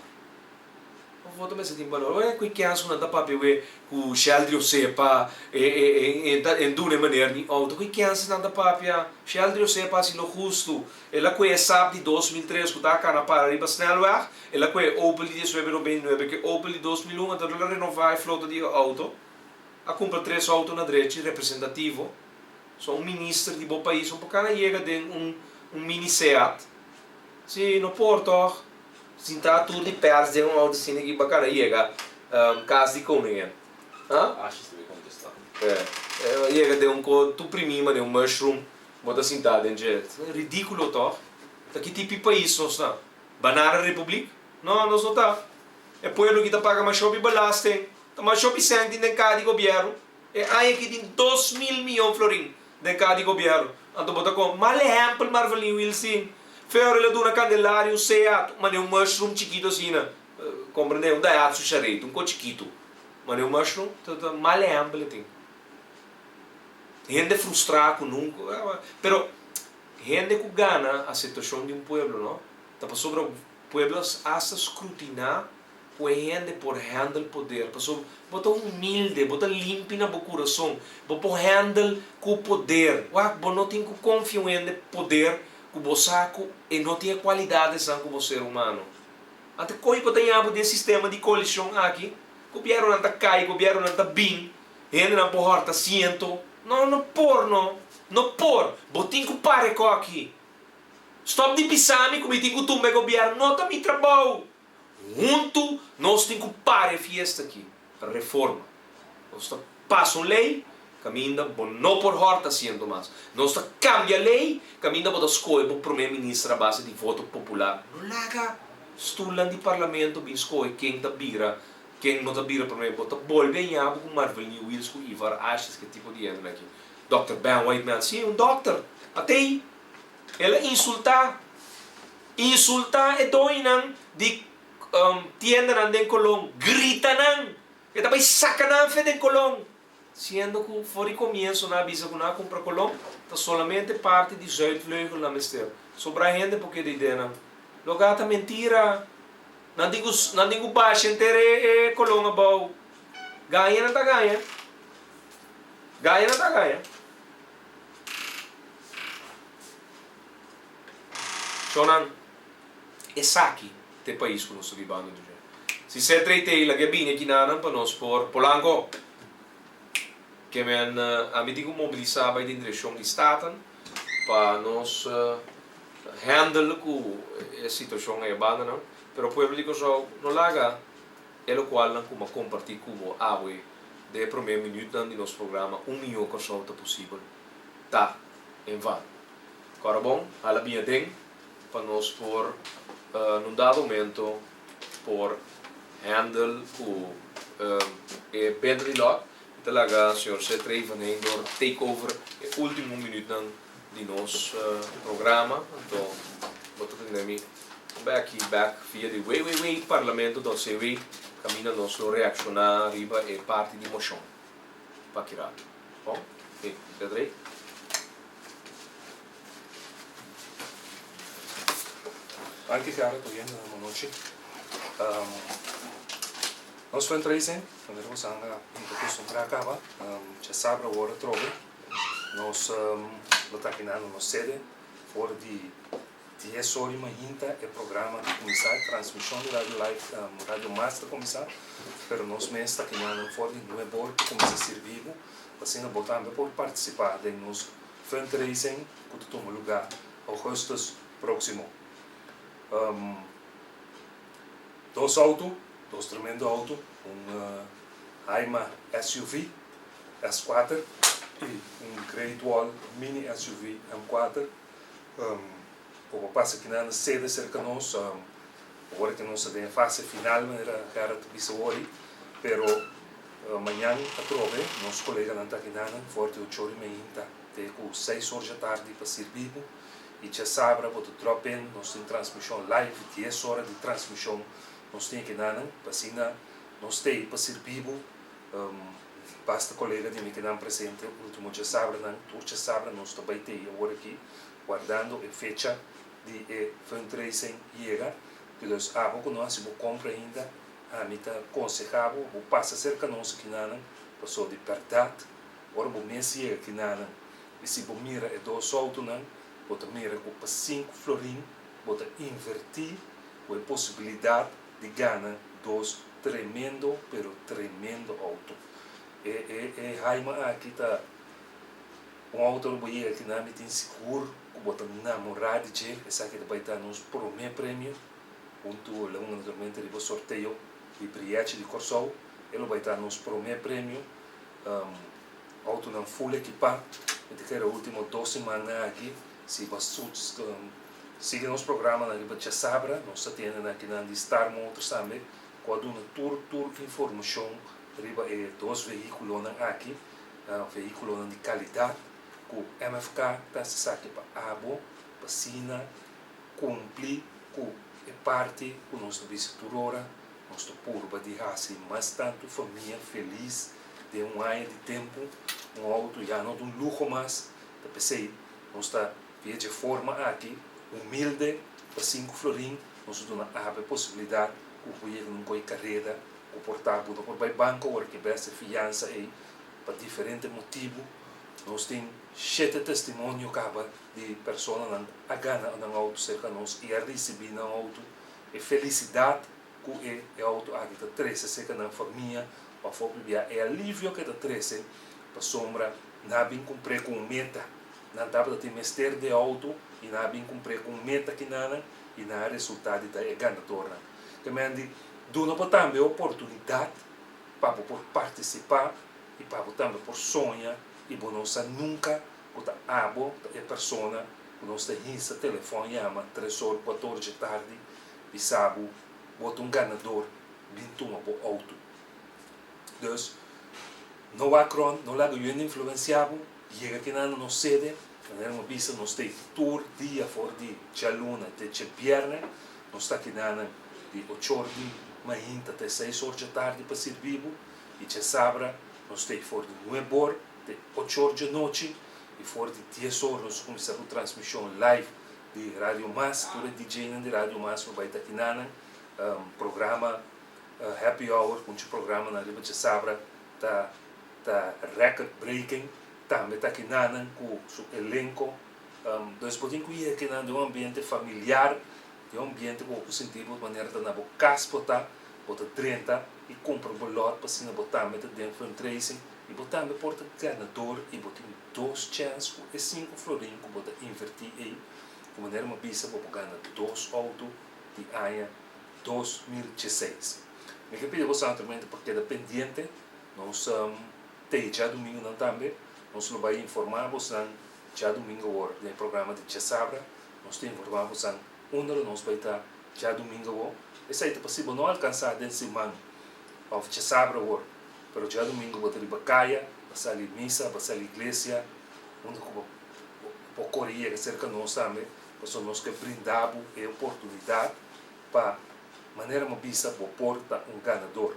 S3: Bo voto mester tin balor. Oe ku e kens ku nan ta papia we ku Sheldry Osepa e e e e ta duna e maner di outo. Ku e kens nan ta papia Sheldry Osepa hasi lo hustu. El a kue e Saab di 2003 ku ta kana para riba snelweg. El a kue e Opel di 1999 ku e Opel di 2001 anto el a renova e flota di e outo. A kumpra tres outo na drechi representativo. So un minister di bo pais no por kana yega den un un mini Seat. Si no por tòg. Sinta tur di pers den un outo asina ki bo kana yega kas di koningin. Ha?
S4: Ashes ta bay contesta.
S3: E yega den un ko tur primi manera un mushroom bo ta sinta den dje. Ridiculo tòg. Ta ki tipi pais nos ta? Banana Republiek? No, nos no ta. E pueblo ki ta paga mas hopi belasting, ta mas hopi sèn tin den kaha di gobièrnu. E aña aki tin 2000 miyon florin den kaha di gobièrnu. Anto bo ta kon mal ehèmpel Marvelin Wilson. Feo el a duna Candelario un Seat, manera un mushroom chikitu asina. Komprendé? Un Daihatsu Charade, un ko chikitu. Manera un mushroom, ta ta mal ehèmpel e tin. Hende frustrá ku nunka, pero hende ku gana aseptashon di un pueblo no, ta pasobra pueblo a hasta skrutiná ku e hende por handle poder, pasobra bo ta humilde, bo ta limpi na bo kurason, bo por handle ku poder. Wak, bo no tin ku konfia un hende poder ku bo sa ku e no tin e kualidadesnan komo ser humano. Anto kon bo ta yabu den sistema di koalishon aki? Gobièrnunan ta kai, gobièrnunan ta bin, hendenan por hòrta siento. No, no por no. No por. Bo tin ku para e kòki. Stòp di bisa mi ku mi tin ku tumba e gobièrnu. No ta mi trabou. Huntu nos tin ku para e fiesta aki. Reforma. Nos ta pasa un lei kaminda bo no por hòrta asiento mas. Nos ta kambia lei kaminda bo ta skohe bo promé minister a base di voto popular. No laga stulnan di parlamento bin skohe ken ta bira, ken no ta bira promé. Bo ta bolbe a ña bo ku Marvelny Wiels ku Ivar Asjes ku e tipo di hendenan aki. Dòkter Ben Whiteman, si, un dòkter. Atei el a insultá, insultá e doñonan di tiendanan den Colón, grita nan. E ta bai saka nan fe den Colón, siendo ku for di komienso nan a bisa ku nan a kumpra Colón, ta solamente parti di Zuidvleugel nan mester. Sobra hende por keda ideanan. Loga ta mentira. Nan tin ku nan tin ku basha henter e e Colón abou. Gaña nan ta gaña. Gaña nan ta gaña. Shownan. Esaki ta e pais ku nos ta bibando den dje. Si ser trei tei laga e bini aki nanan pa nos por Polanco. Ke men ami tin ku mobilisá bai den direkshon di Staten pa nos handle ku e situashon ei abandanan. Pero pueblo di Kòrsou no laga e lokualnan ku mi a kompartí ku bo awe den e promé minütnan di nos programa Un Mihó Kòrsou Ta Posibel ta en vano. Kòrda bon, hala bini aden. Pa nos por na un dado momento por handle ku e benta di lòt i ta laga señor Cetrey van Heendor take over e ultimo minuutnan di nos programa. Anto. Let me back i back via di www parlamento dot cw kaminda nos lo reakshoná riba e parti di moshon pa ki rato. Bon? Hey, Cedrey.
S4: Danki Gerrit, oyente nan bonochi. Nos fundraising, manera bo sa anga mi ta kustumbrá kaba, djasabra awor atrobe nos lo ta akinan na nos sede for di dies or di mainta e programa ta kuminsá, e transmishon di Radio Live, Radio Mas ta kuminsá, pero nos mes ta akinan for di nuebe or pa kuminsá sirbi bo, asina bo tambe por partisipá den nos fundraising ku ta tuma lugá augustus próksimo. Dos outo, dos tremendo outo, un Haima SUV S kuater i un Great Wall Mini SUV M kuater. Bo por pasa kinan na sede serka nos. Awor ke nos ta den e fase final manera Gerrit ta bisa wori, pero mañan atrobe nos koleganan ta kinanan for di ocho ora i meinta te ku seis or djatardi pa sirbi bo. I djasabra bo ta drop in, nos tin transmishon live, dies ora di transmishon nos tin kinanan pa asina nos t'ei pa sirbi bo. Basta kolega di mi kinan presente ultimo djasabranan, tur djasabra nos ta bai t'ei awor aki wardando e fecha di e fundraising yega. Dus abo ku no hasi bo kompra ainda, ami ta konseha bo, bo pasa serka nos akinanan, pasobra di bèrdat ora bo mes yega akinanan i si bo mira e dos outonan, bo ta mira ku pa sinku florin bo ta invertí ku e posibilidat di gana dos tremendo pero tremendo outo. E e e Haima aki ta Un outo lo bo yega kinan mi tin sigur ku bo ta namorá di dje, esaki ta bai ta nos promé premio huntu lagun naturalmente riba sorteo di Brièchi di Kòrsou, e lo bai ta nos promé premio, outonan full ekipá, mi ta kere ultimo dos simannan aki si bo a sigui nos programanan riba djasabra nos ta tene nan kinan di Star Motors tambe ku a duna tur tur informashon riba e dos vehíkulonan aki. Vehíkulonan di kalidat ku MFK ta hasi esaki pa abo pa asina kumpli ku e parti ku nos ta bisa tur ora, nos ta purba di hasi mas tantu famia felis den un aña di tempu. Un outo ya no ta un luho mas, ta p'esei nos ta via dje forma aki humilde pa sinku florin nos ta duna abo e posibilidat ku bo yega na un koi kareda ku por ta bo no por bai banko ora ke bes e fiansa ei pa diferente motibu. Nos tin shete testimonio kaba di personanan ku a gana nan outo serka nos i a risibí nan outo. E felisidat ku e e outo aki ta trese serka nan famia òf hopi bia e alivio ku e ta trese pasobra nan a bin kumpr'é ku un meta. Nan tabata tin mester di e outo i nan a bin kumpr'é ku un meta kinanan i nan a resultá di ta e ganadornan. Te mende duna bo tambe e oportunidat pa bo por partisipá i pa bo tambe por soña i bo no sa nunka ku ta abo ta e persona ku nos ta hinsa telefòn yama tres or kuater or dje tardi bisa bo bo ta un ganador bin tuma bo outo. Dus no wak rònt, no laga yuende influensiá bo, yega kinan na nos sede, manera mi a bisa nos ta ei tur dia for di djaluna te djebièrnè, nos ta kinan di ocho or di mainta te seis or djatardi pa sirbi bo i djasabra nos ta ei for di nuebe or te ocho or djanochi i for di dies or nos kuminsá ku transmishon live di Radio Mas, tur e DJ-nan di Radio Mas lo bai ta kinanan, programa Happy Hour ku un programanan riba djasabra ta ta record breaking tambe ta kinanan ku su elenko, dus bo tin ku yega kinan den un ambiente familiar. Den un ambiente ku bo por sinti bo manera ta na bo kas bo ta, bo ta drenta i kumpra bo lòt pa asina bo tambe ta den fundraising i bo tambe por ta ganador i bo tin dos chèns ku e sinku florin ku bo ta invertí ei ku manera mi a bisa bo por gana dos outo di aña 2016. Mi ke pidi bo santumente pa keda pendiente nos tei djadumingunan tambe nos lo bai informá bosnan djadumingu awor den e programa di djasabra. Nos ta informá bosan unda lo nos bai ta djadumingu awor. Esei ta pa si bo no alkansá den siman òf djasabra awor, pero djadumingu bo ta riba kaya, bo sali misa, bo sali iglesia, unda ku bo por kore yega serka nos tambe. Pasobra nos ke brinda bo e oportunidat pa manera mi a bisa bo por ta un ganador.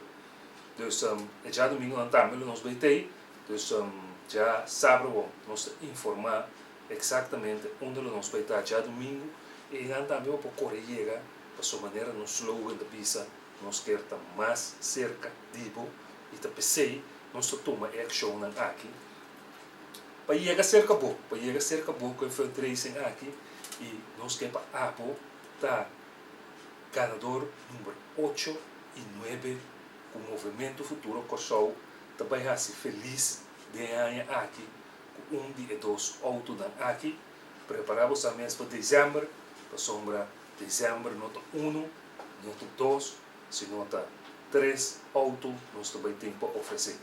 S4: Dus e djadumingunan tambe lo nos bay tey. Dus dja sabra bo nos ta informa exactamente unda lo nos bay ta djadumingu y eynan tambe bo por core yega pasobra manera nos slogan ta bisa nos kier ta mas cerca di bo y ta pesey nos ta tuma e accionnan aki pa yega cerca bo, pa yega cerca bo cu e fundraising aki y nos kier pa abo ta ganador number ocho y nuebe cu Movemento Futuro Corsou ta bai hasi felis den e aña aki ku un di e dos outonan aki. Prepará boso mes pa desèmber, pasobra desèmber no ta unu, no ta dos, sino ta tres outo nos ta bai tin pa ofresé.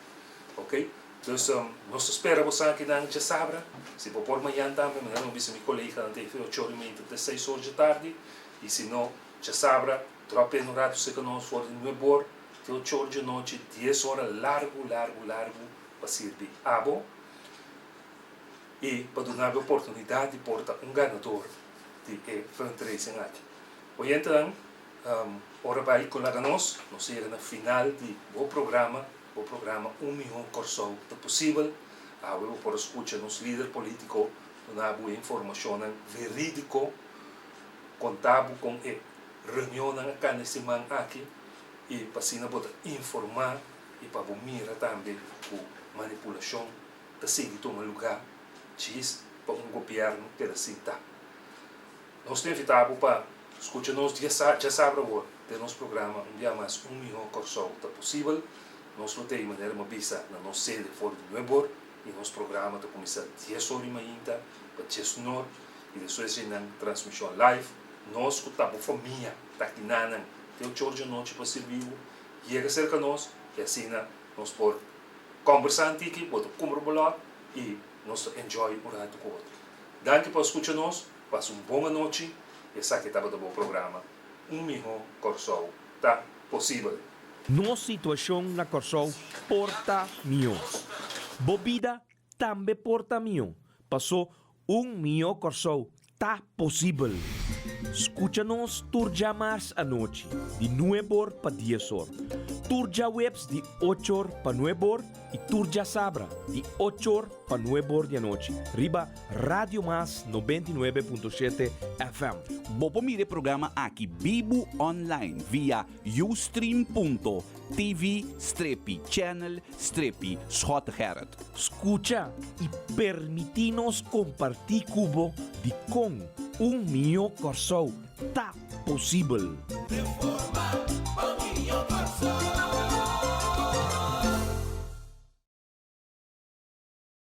S4: Oke, dus nos ta spera boso akinan djasabra. Si bo por mañan tambe, manera mi a bisa mi koleganan ta efe ocho ora i media te seis or dje tardi, i si no djasabra dròp in un ratu serka nos for di nuebe or Te ocho or djanochi, dies ora largu, largu, largu pa sirbi abo i pa duna bo e oportunidat di por ta un ganador di e fundraising aki. Oyentenan, ora bai ku laga nos, nos a yega na final di bo programa, bo programa Un Mihó Kòrsou Ta Posibel. Awe bo por a skucha nos lider polítiko duna bo e informashonnan verídiko, konta bo kon e reunionnan a kanda e siman aki. i pa asina bo ta informá i pa bo mira tambe ku manipulashon ta sigui tuma lugá djis pa un gobièrnu keda sintá. Nos ta invitá bo pa skucha nos djasabra awor den nos programa Un Bia Mas Un Mihó Kòrsou Ta Posibel. Nos lo tei manera mi a bisa na nos sede for di nuebor i nos programa ta kuminsá dies or di mainta pa diesnor i despues dje nan transmishon live. Nos ku ta bo famia ta kinanan Te ocho or djanochi pa sirbi bo, yega serka nos i asina nos por kombersá un tiki, bo ta kumpra bo lòt i nos ta enjoy un ratu ku otro. Danki pa skucha nos, pasa un bon anochi i esaki tabata bo programa Un Mihó Kòrsou Ta Posibel.
S1: Nos situashon na Kòrsou por ta mihó. Bo bida tambe por ta mihó. Pasó Un Mihó Kòrsou ta posibel! Skucha nos tur djamars anochi di nuebor pa dies or, tur djaweps di ochor pa nuebor i tur djasabra di ochor pa nuebor di anochi riba Radio Mas 99.7 FM.
S2: Bo por mira e programa aki bibu online via Ustream. TV strepi channel strepi Schotte Gerrit.
S1: Skucha i permití nos kompartí ku bo dikon un mihó Kòrsou ta posibel.
S5: Reforma pa mihó Kòrsou.